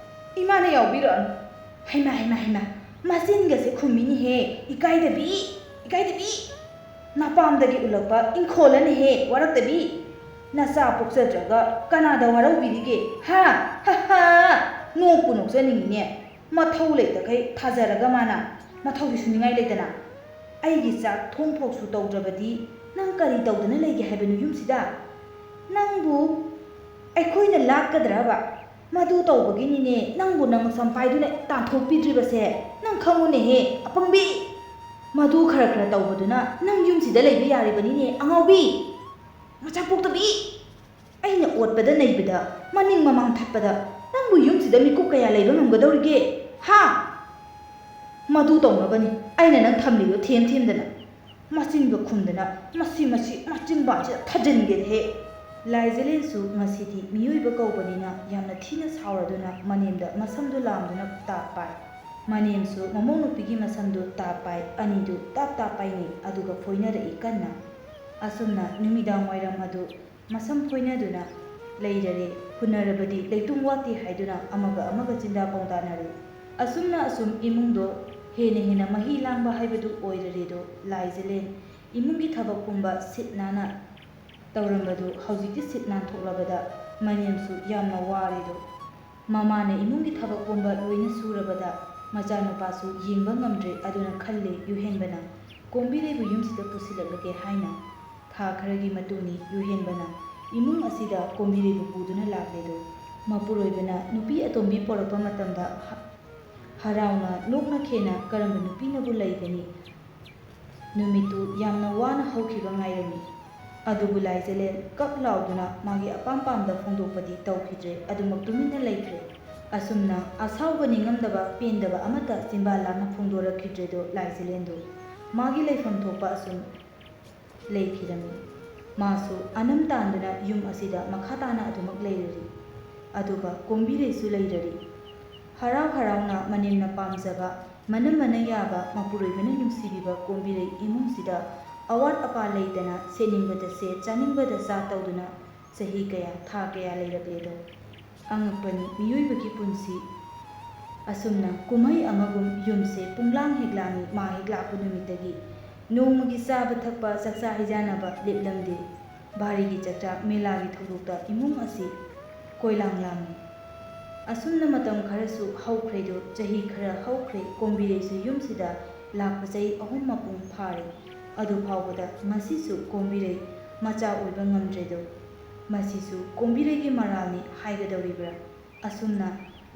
ꯏꯃꯥꯅ ꯌꯥꯎꯕꯤꯔꯛꯑꯅꯨ꯫" ꯍꯩꯃꯥ, ꯍꯩꯃꯥ, ꯍꯩꯃꯥ! ꯃꯆꯤꯟꯒꯁꯦ ꯈꯨꯝꯃꯤꯅꯦꯍꯦ, ꯏꯀꯥꯏꯗꯕꯤ, ꯏꯀꯥꯏꯗꯕꯤ! ꯅꯄꯥꯝꯗꯒꯤ ꯎꯠꯂꯛꯄ ꯏꯪꯈꯣꯜꯂꯅꯦꯍꯦ, ꯋꯥꯔꯛꯇꯕꯤ! ꯅꯆꯥ ꯄꯣꯛꯆꯗ꯭ꯔꯒ ꯀꯅꯥꯗ ꯋꯥꯔꯧꯕꯤꯔꯤꯒꯦ? ꯍꯥ? ꯍꯥ ꯍꯥ! ꯅꯣꯛꯄꯨ ꯅꯣꯛꯆꯅꯤꯡꯉꯤꯅꯦ꯫ ꯃꯊꯧ ꯂꯩꯇꯈꯩ ꯊꯥꯖꯔꯒ ꯃꯥꯅ ꯃꯊꯧꯗꯤ ꯁꯨꯅꯤꯡꯉꯥꯏ ꯂꯩꯇꯅ꯫ ꯑꯩꯒꯤ ꯆꯥꯛ ꯊꯣꯡ ꯐꯥꯎꯁꯨ ꯇꯧꯗ꯭ꯔꯕꯗꯤ ꯅꯪ ꯀꯔꯤ ꯇꯧꯗꯨꯅ ꯂꯩꯒꯦ ꯍꯥꯏꯕꯅꯣ ꯌꯨꯝꯁꯤꯗ? ꯅꯪꯕꯨ ꯑꯩꯈꯣꯏꯅ ꯂꯥꯛꯀꯗ꯭ꯔꯕ? ꯃꯗꯨ ꯇꯧꯕꯒꯤꯅꯤꯅꯦ ꯅꯪꯕꯨ ꯅꯪ ꯁꯝ ꯄꯥꯏꯗꯨꯅ ꯇꯥꯟꯊꯣꯛꯄꯤꯗ꯭ꯔꯤꯕꯁꯦ꯫ ꯅꯪ ꯈꯪꯉꯨꯅꯦꯍꯦ, ꯑꯄꯪꯕꯤ! ꯃꯗꯨ ꯈꯔ ꯈꯔ ꯇꯧꯕꯗꯨꯅ ꯅꯪ ꯌꯨꯝꯁꯤꯗ ꯂꯩꯕ ꯌꯥꯔꯤꯕꯅꯤꯅꯦ, ꯑꯉꯥꯎꯕꯤ! ꯃꯆꯥ ꯄꯣꯛꯇꯕꯤ! ꯑꯩꯅ ꯑꯣꯠꯄꯗ ꯅꯩꯕꯗ, ꯃꯅꯤꯡ ꯃꯃꯥꯡ ꯊꯠꯄꯗ ꯅꯪꯕꯨ ꯌꯨꯝꯁꯤꯗ ꯃꯤꯀꯨꯞ ꯀꯌꯥ ꯂꯩꯕ ꯉꯝꯒꯗꯧꯔꯤꯒꯦ? ꯍꯥ? ꯃꯗꯨ ꯇꯧꯅꯕꯅꯤ ꯑꯩꯅ ꯅꯪ ꯊꯝꯂꯤꯗꯣ ꯊꯦꯝ ꯊꯦꯝꯗꯅ꯫ ꯃꯆꯤꯟꯒ ꯈꯨꯝꯗꯅ, ꯃꯁꯤ, ꯃꯁꯤ, ꯃꯆꯤꯟꯕꯥꯟꯁꯤꯗ ꯊꯥꯖꯤꯟꯒꯦꯗꯍꯦ꯫ ꯂꯥꯏꯖꯂꯦꯟꯁꯨ ꯉꯁꯤꯗꯤ ꯃꯤꯑꯣꯏꯕ ꯀꯧꯕꯅꯤꯅ ꯌꯥꯝꯅ ꯊꯤꯅ ꯁꯥꯎꯔꯗꯨꯅ ꯃꯅꯦꯝꯗ ꯃꯁꯝꯗꯨ ꯂꯥꯝꯗꯨꯅ ꯇꯥꯞ ꯄꯥꯏ꯫ ꯃꯅꯦꯝꯁꯨ ꯃꯃꯧ ꯅꯨꯄꯤꯒꯤ ꯃꯁꯝꯗꯨ ꯇꯥꯞ ꯄꯥꯏ, ꯑꯅꯤꯗꯨ ꯇꯥꯞ ꯇꯥꯞ ꯄꯥꯏꯅꯩ, ꯑꯗꯨꯒ ꯐꯣꯏꯅꯔꯛꯏ ꯀꯟꯅ꯫ ꯑꯁꯨꯝꯅ ꯅꯨꯃꯤꯗꯥꯡ ꯋꯥꯏꯔꯝ ꯑꯗꯨ ꯃꯁꯝ ꯐꯣꯏꯅꯗꯨꯅ ꯂꯩꯔꯔꯦ꯫ ꯍꯨꯟꯅꯔꯕꯗꯤ ꯂꯩꯇꯨꯝ ꯋꯥꯠꯇꯦ ꯍꯥꯏꯗꯨꯅ ꯑꯃꯒ ꯑꯃꯒ ꯆꯤꯟꯗꯥ ꯄꯥꯎꯗꯥꯅꯔꯦ꯫ ꯑꯁꯨꯝꯅ ꯑꯁꯨꯝ ꯏꯃꯨꯡꯗꯣ ꯍꯦꯟꯅ ꯍꯦꯟꯅ ꯃꯍꯤ ꯂꯥꯡꯕ ꯍꯥꯏꯕꯗꯨ ꯑꯣꯏꯔꯔꯦꯗꯣ꯫ ꯂꯥꯏꯖꯂꯦꯟ ꯏꯃꯨꯡꯒꯤ ꯊꯕꯛ ꯄꯨꯝꯕ ꯁꯤꯠ ꯅꯥꯟꯅ ꯇꯧꯔꯝꯕꯗꯨ ꯍꯧꯖꯤꯛꯇꯤ ꯁꯤꯠ ꯅꯥꯟꯊꯣꯛꯂꯕꯗ ꯃꯅꯦꯝꯁꯨ ꯌꯥꯝꯅ ꯋꯥꯔꯦꯗꯣ꯫ ꯃꯃꯥꯅ ꯏꯃꯨꯡꯒꯤ ꯊꯕꯛ ꯄꯨꯝꯕ ꯂꯣꯏꯅ ꯁꯨꯔꯕꯗ ꯃꯆꯥꯅꯨꯄꯥꯁꯨ ꯌꯦꯡꯕ ꯉꯝꯗ꯭ꯔꯦ꯫ ꯑꯗꯨꯅ ꯈꯜꯂꯦ ꯌꯨꯍꯦꯟꯕꯅ ꯀꯣꯝꯕꯤꯔꯩꯕꯨ ꯌꯨꯝꯁꯤꯗ ꯄꯨꯁꯤꯜꯂꯛꯂꯒꯦ ꯍꯥꯏꯅ꯫ ꯊꯥ ꯈꯔꯒꯤ ꯃꯇꯨꯡꯅꯤ ꯌꯨꯍꯦꯟꯕꯅ ꯏꯃꯨꯡ ꯑꯁꯤꯗ ꯀꯣꯝꯕꯤꯔꯩꯕꯨ ꯄꯨꯗꯨꯅ ꯂꯥꯛꯂꯦꯗꯣ꯫ ꯃꯄꯨꯔꯣꯏꯕꯅ ꯅꯨꯄꯤ ꯑꯇꯣꯝꯕꯤ ꯄꯣꯔꯛꯄ ꯃꯇꯝꯗ ꯍ-, ꯍꯔꯥꯎꯅ ꯅꯣꯛꯅ ꯈꯦꯅ ꯀꯔꯝꯕ ꯅꯨꯄꯤꯅꯕꯨ ꯂꯩꯒꯅꯤ? ꯅꯨꯃꯤꯠꯇꯨ ꯌꯥꯝꯅ ꯋꯥꯅ ꯍꯧꯈꯤꯕ ꯉꯥꯏꯔꯝꯃꯤ꯫ ꯑꯗꯨꯕꯨ ꯂꯥꯏꯖꯂꯦꯟ ꯀꯛ ꯂꯥꯎꯗꯨꯅ ꯃꯥꯒꯤ ꯑꯄꯥꯝ ꯄꯥꯝꯗ ꯐꯣꯡꯗꯣꯛꯄꯗꯤ ꯇꯧꯈꯤꯗ꯭ꯔꯦ꯫ ꯑꯗꯨꯃꯛ ꯇꯨꯃꯤꯟꯅ ꯂꯩꯈ꯭ꯔꯦ꯫ ꯑꯁꯨꯝꯅ ꯑꯁꯥꯎꯕ ꯅꯤꯡꯉꯝꯗꯕ ꯄꯦꯟꯗꯕ ꯑꯃꯠꯇ ꯆꯤꯟꯕꯥꯟ ꯂꯥꯡꯅ ꯐꯣꯡꯗꯣꯔꯛꯈꯤꯗ꯭ꯔꯦꯗꯣ ꯂꯥꯏꯖꯂꯦꯟꯗꯨ꯫ ꯃꯥꯒꯤ ꯂꯩꯐꯝ ꯊꯣꯛꯄ ꯑꯁꯨꯝ ꯂꯩꯈꯤꯔꯝꯃꯤ꯫ ꯃꯥꯁꯨ ꯑꯅꯝ ꯇꯥꯟꯗꯨꯅ ꯌꯨꯝ ꯑꯁꯤꯗ ꯃꯈꯥ ꯇꯥꯅ ꯑꯗꯨꯃꯛ ꯂꯩꯔꯔꯤ꯫ ꯑꯗꯨꯒ ꯀꯣꯝꯕꯤꯔꯩꯁꯨ ꯂꯩꯔꯔꯤ꯫ ꯍꯔꯥꯎ ꯍꯔꯥꯎꯅ ꯃꯅꯦꯝꯅ ꯄꯥꯝꯖꯕ, ꯃꯅꯝꯃꯅ ꯌꯥꯕ, ꯃꯄꯨꯔꯣꯏꯕꯅ ꯅꯨꯡꯁꯤꯕꯤꯕ ꯀꯣꯝꯕꯤꯔꯩ ꯏꯃꯨꯡꯁꯤꯗ ꯑꯋꯥꯠ ꯑꯄꯥ ꯂꯩꯇꯅ ꯁꯦꯠꯅꯤꯡꯕꯗ ꯁꯦꯠ, ꯆꯥꯅꯤꯡꯕꯗ ꯆꯥ ꯇꯧꯗꯨꯅ ꯆꯍꯤ ꯀꯌꯥ, ꯊꯥ ꯀꯌꯥ ꯂꯩꯔꯛꯂꯦꯗꯣ꯫ ꯑꯉꯛꯄꯅꯤ ꯃꯤꯑꯣꯏꯕꯒꯤ ꯄꯨꯟꯁꯤ꯫ ꯑꯁꯨꯝꯅ ꯀꯨꯝꯍꯩ ꯑꯃꯒꯨꯝ ꯌꯨꯝꯁꯦ ꯄꯨꯡꯂꯥꯡ ꯍꯦꯛ ꯂꯥꯡꯏ꯫ ꯃꯥ ꯍꯦꯛ ꯂꯥꯛꯄ ꯅꯨꯃꯤꯠꯇꯒꯤ ꯅꯣꯡꯃꯒꯤ ꯆꯥꯕ ꯊꯛꯄ, ꯆꯥꯛꯆꯥ ꯍꯩꯖꯥꯟꯅꯕ ꯂꯦꯞꯂꯝꯗꯦ꯫ ꯚꯥꯔꯤꯒꯤ ꯆꯥꯛꯆꯥ ꯃꯦꯂꯥꯒꯤ ꯊꯧꯗꯣꯛꯇ ꯏꯃꯨꯡ ꯑꯁꯤ ꯀꯣꯏꯂꯥꯡ ꯂꯥꯡꯏ꯫ ꯑꯁꯨꯝꯅ ꯃꯇꯝ ꯈꯔꯁꯨ ꯍꯧꯈ꯭ꯔꯦꯗꯣ꯫ ꯆꯍꯤ ꯈꯔ ꯍꯧꯈ꯭ꯔꯦ꯫ ꯀꯣꯝꯕꯤꯔꯩꯁꯨ ꯌꯨꯝꯁꯤꯗ ꯂꯥꯛꯄ ꯆꯍꯤ ꯑꯍꯨꯝ ꯃꯄꯨꯡ ꯐꯥꯔꯦ꯫ ꯑꯗꯨ ꯐꯥꯎꯕꯗ ꯉꯁꯤꯁꯨ ꯀꯣꯝꯕꯤꯔꯩ ꯃꯆꯥ ꯑꯣꯏꯕ ꯉꯝꯗ꯭ꯔꯦꯗꯣ꯫ ꯃꯁꯤꯁꯨ ꯀꯣꯝꯕꯤꯔꯩꯒꯤ ꯃꯔꯥꯜꯅꯤ ꯍꯥꯏꯒꯗꯧꯔꯤꯕ꯭ꯔꯥ? ꯑꯁꯨꯝꯅ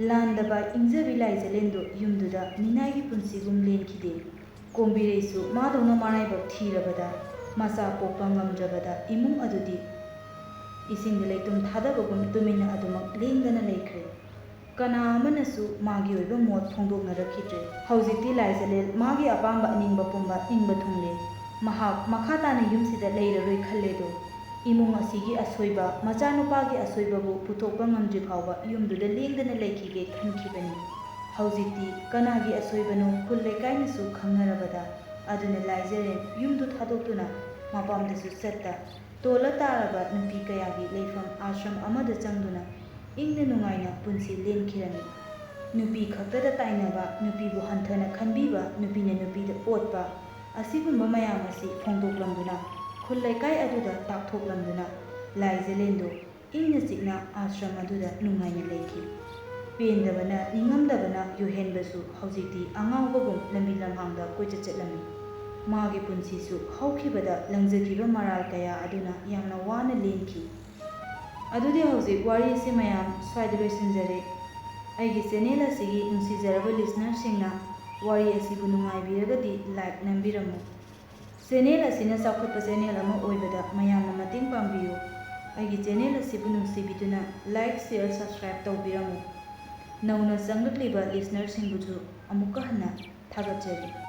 ꯂꯥꯟꯗꯕ ꯏꯪꯖꯕꯤ ꯂꯥꯏꯖꯂꯦꯟꯗꯨ ꯌꯨꯝꯗꯨꯗ ꯃꯤꯅꯥꯏꯒꯤ ꯄꯨꯟꯁꯤꯒꯨꯝ ꯂꯦꯟꯈꯤꯗꯦ꯫ ꯀꯣꯝꯕꯤꯔꯩꯁꯨ ꯃꯥꯗꯧꯅ ꯃꯔꯥꯏꯕꯛ ꯊꯤꯔꯕꯗ, ꯃꯆꯥ ꯄꯣꯛꯄ ꯉꯝꯗ꯭ꯔꯕꯗ ꯏꯃꯨꯡ ꯑꯗꯨꯗꯤ ꯏꯁꯤꯡꯗ ꯂꯩꯇꯨꯝ ꯊꯥꯗꯕꯒꯨꯝ ꯇꯨꯃꯤꯟꯅ ꯑꯗꯨꯃꯛ ꯂꯦꯡꯗꯅ ꯂꯩꯈ꯭ꯔꯦ꯫ ꯀꯅꯥ ꯑꯃꯅꯁꯨ ꯃꯥꯒꯤ ꯑꯣꯏꯕ ꯃꯣꯠ ꯐꯣꯡꯗꯣꯛꯅꯔꯛꯈꯤꯗ꯭ꯔꯦ꯫ ꯍꯧꯖꯤꯛꯇꯤ ꯂꯥꯏꯖꯂꯦꯟ ꯃꯥꯒꯤ ꯑꯄꯥꯝꯕ ꯑꯅꯤꯡꯕ ꯄꯨꯝꯕ ꯏꯪꯕ ꯊꯨꯡꯂꯦ꯫ ꯃꯍꯥꯛ ꯃꯈꯥ ꯇꯥꯅ ꯌꯨꯝꯁꯤꯗ ꯂꯩꯔꯔꯣꯏ ꯈꯜꯂꯦꯗꯣ꯫ ꯏꯃꯨꯡ ꯑꯁꯤꯒꯤ ꯑꯁꯣꯏꯕ, ꯃꯆꯥꯅꯨꯄꯥꯒꯤ ꯑꯁꯣꯏꯕꯕꯨ ꯄꯨꯊꯣꯛꯄ ꯉꯝꯗ꯭ꯔꯤ ꯐꯥꯎꯕ ꯌꯨꯝꯗꯨꯗ ꯂꯦꯡꯗꯅ ꯂꯩꯈꯤꯒꯦ ꯈꯟꯈꯤꯕꯅꯤ꯫ ꯍꯧꯖꯤꯛꯇꯤ ꯀꯅꯥꯒꯤ ꯑꯁꯣꯏꯕꯅꯣ ꯈꯨꯜ ꯂꯩꯀꯥꯏꯅꯁꯨ ꯈꯪꯅꯔꯕꯗ, ꯑꯗꯨꯅ ꯂꯥꯏꯖꯔꯦꯟ ꯌꯨꯝꯗꯨ ꯊꯥꯗꯣꯛꯇꯨꯅ ꯃꯄꯥꯝꯗꯁꯨ ꯆꯠꯇ, ꯇꯣꯜꯂ ꯇꯥꯔꯕ ꯅꯨꯄꯤ ꯀꯌꯥꯒꯤ ꯂꯩꯐꯝ ꯑꯥꯁ꯭ꯔꯝ ꯑꯃꯗ ꯆꯪꯗꯨꯅ ꯏꯪꯅ ꯅꯨꯡꯉꯥꯏꯅ ꯄꯨꯟꯁꯤ ꯂꯦꯟꯈꯤꯔꯝꯃꯤ꯫ ꯅꯨꯄꯤ ꯈꯛꯇꯗ ꯇꯥꯏꯅꯕ, ꯅꯨꯄꯤꯕꯨ ꯍꯟꯊꯅ ꯈꯟꯕꯤꯕ, ꯅꯨꯄꯤꯅ ꯅꯨꯄꯤꯗ ꯑꯣꯠꯄ, ꯑꯁꯤꯒꯨꯝꯕ ꯃꯌꯥꯝ ꯑꯁꯤ ꯐꯣꯡꯗꯣꯛꯂꯝꯗꯨꯅ, ꯈꯨꯜ ꯂꯩꯀꯥꯏ ꯑꯗꯨꯗ ꯇꯥꯛꯊꯣꯛꯂꯝꯗꯨꯅ, ꯂꯥꯏꯖꯂꯦꯟꯗꯨ ꯏꯪꯅ ꯆꯤꯛꯅ ꯑꯥꯁ꯭ꯔꯝ ꯑꯗꯨꯗ ꯅꯨꯡꯉꯥꯏꯅ ꯂꯩꯈꯤ꯫ ꯄꯦꯟꯗꯕꯅ, ꯅꯤꯡꯉꯝꯗꯕꯅ ꯌꯨꯍꯦꯟꯕꯁꯨ ꯍꯧꯖꯤꯛꯇꯤ ꯑꯉꯥꯎꯕꯒꯨꯝ ꯂꯝꯕꯤ ꯂꯝꯍꯥꯡꯗ ꯀꯣꯏꯆꯠ ꯆꯠꯂꯝꯃꯤ꯫ ꯃꯥꯒꯤ ꯄꯨꯟꯁꯤꯁꯨ ꯍꯧꯈꯤꯕꯗ ꯂꯪꯖꯈꯤꯕ ꯃꯔꯥꯜ ꯀꯌꯥ ꯑꯗꯨꯅ ꯌꯥꯝꯅ ꯋꯥꯅ ꯂꯦꯟꯈꯤ꯫ ꯑꯗꯨꯗꯤ ꯍꯧꯖꯤꯛ ꯋꯥꯔꯤꯁꯤ ꯃꯌꯥꯝ ꯁ꯭ꯋꯥꯏꯗ ꯂꯣꯏꯁꯤꯟꯖꯔꯦ꯫ ꯑꯩꯒꯤ ꯆꯦꯅꯦꯜ ꯑꯁꯤꯒꯤ ꯅꯨꯡꯁꯤꯖꯔꯕ ꯂꯤꯁꯅꯔꯁꯤꯡꯅ ꯋꯥꯔꯤ ꯑꯁꯤꯕꯨ ꯅꯨꯡꯉꯥꯏꯕꯤꯔꯒꯗꯤ ꯂꯥꯏꯛ ꯅꯝꯕꯤꯔꯝꯃꯨ꯫ ꯆꯦꯅꯦꯜ ꯑꯁꯤꯅ ꯆꯥꯎꯈꯠꯄ ꯆꯦꯅꯦꯜ ꯑꯃ ꯑꯣꯏꯕꯗ ꯃꯌꯥꯝꯅ ꯃꯇꯦꯡ ꯄꯥꯡꯕꯤꯌꯨ꯫ ꯑꯩꯒꯤ ꯆꯦꯅꯦꯜ ꯑꯁꯤꯕꯨ ꯅꯨꯡꯁꯤꯕꯤꯗꯨꯅ ꯂꯥꯏꯛ, ꯁꯤꯌꯔ, ꯁꯕꯁꯀ꯭ꯔꯥꯏꯕ ꯇꯧꯕꯤꯔꯝꯃꯨ꯫ ꯅꯧꯅ ꯆꯪꯂꯛꯂꯤꯕ ꯂꯤꯁꯅꯔꯁꯤꯡꯕꯨꯁꯨ ꯑꯃꯨꯛꯀ ꯍꯟꯅ ꯊꯥꯒꯠꯆꯔꯤ꯫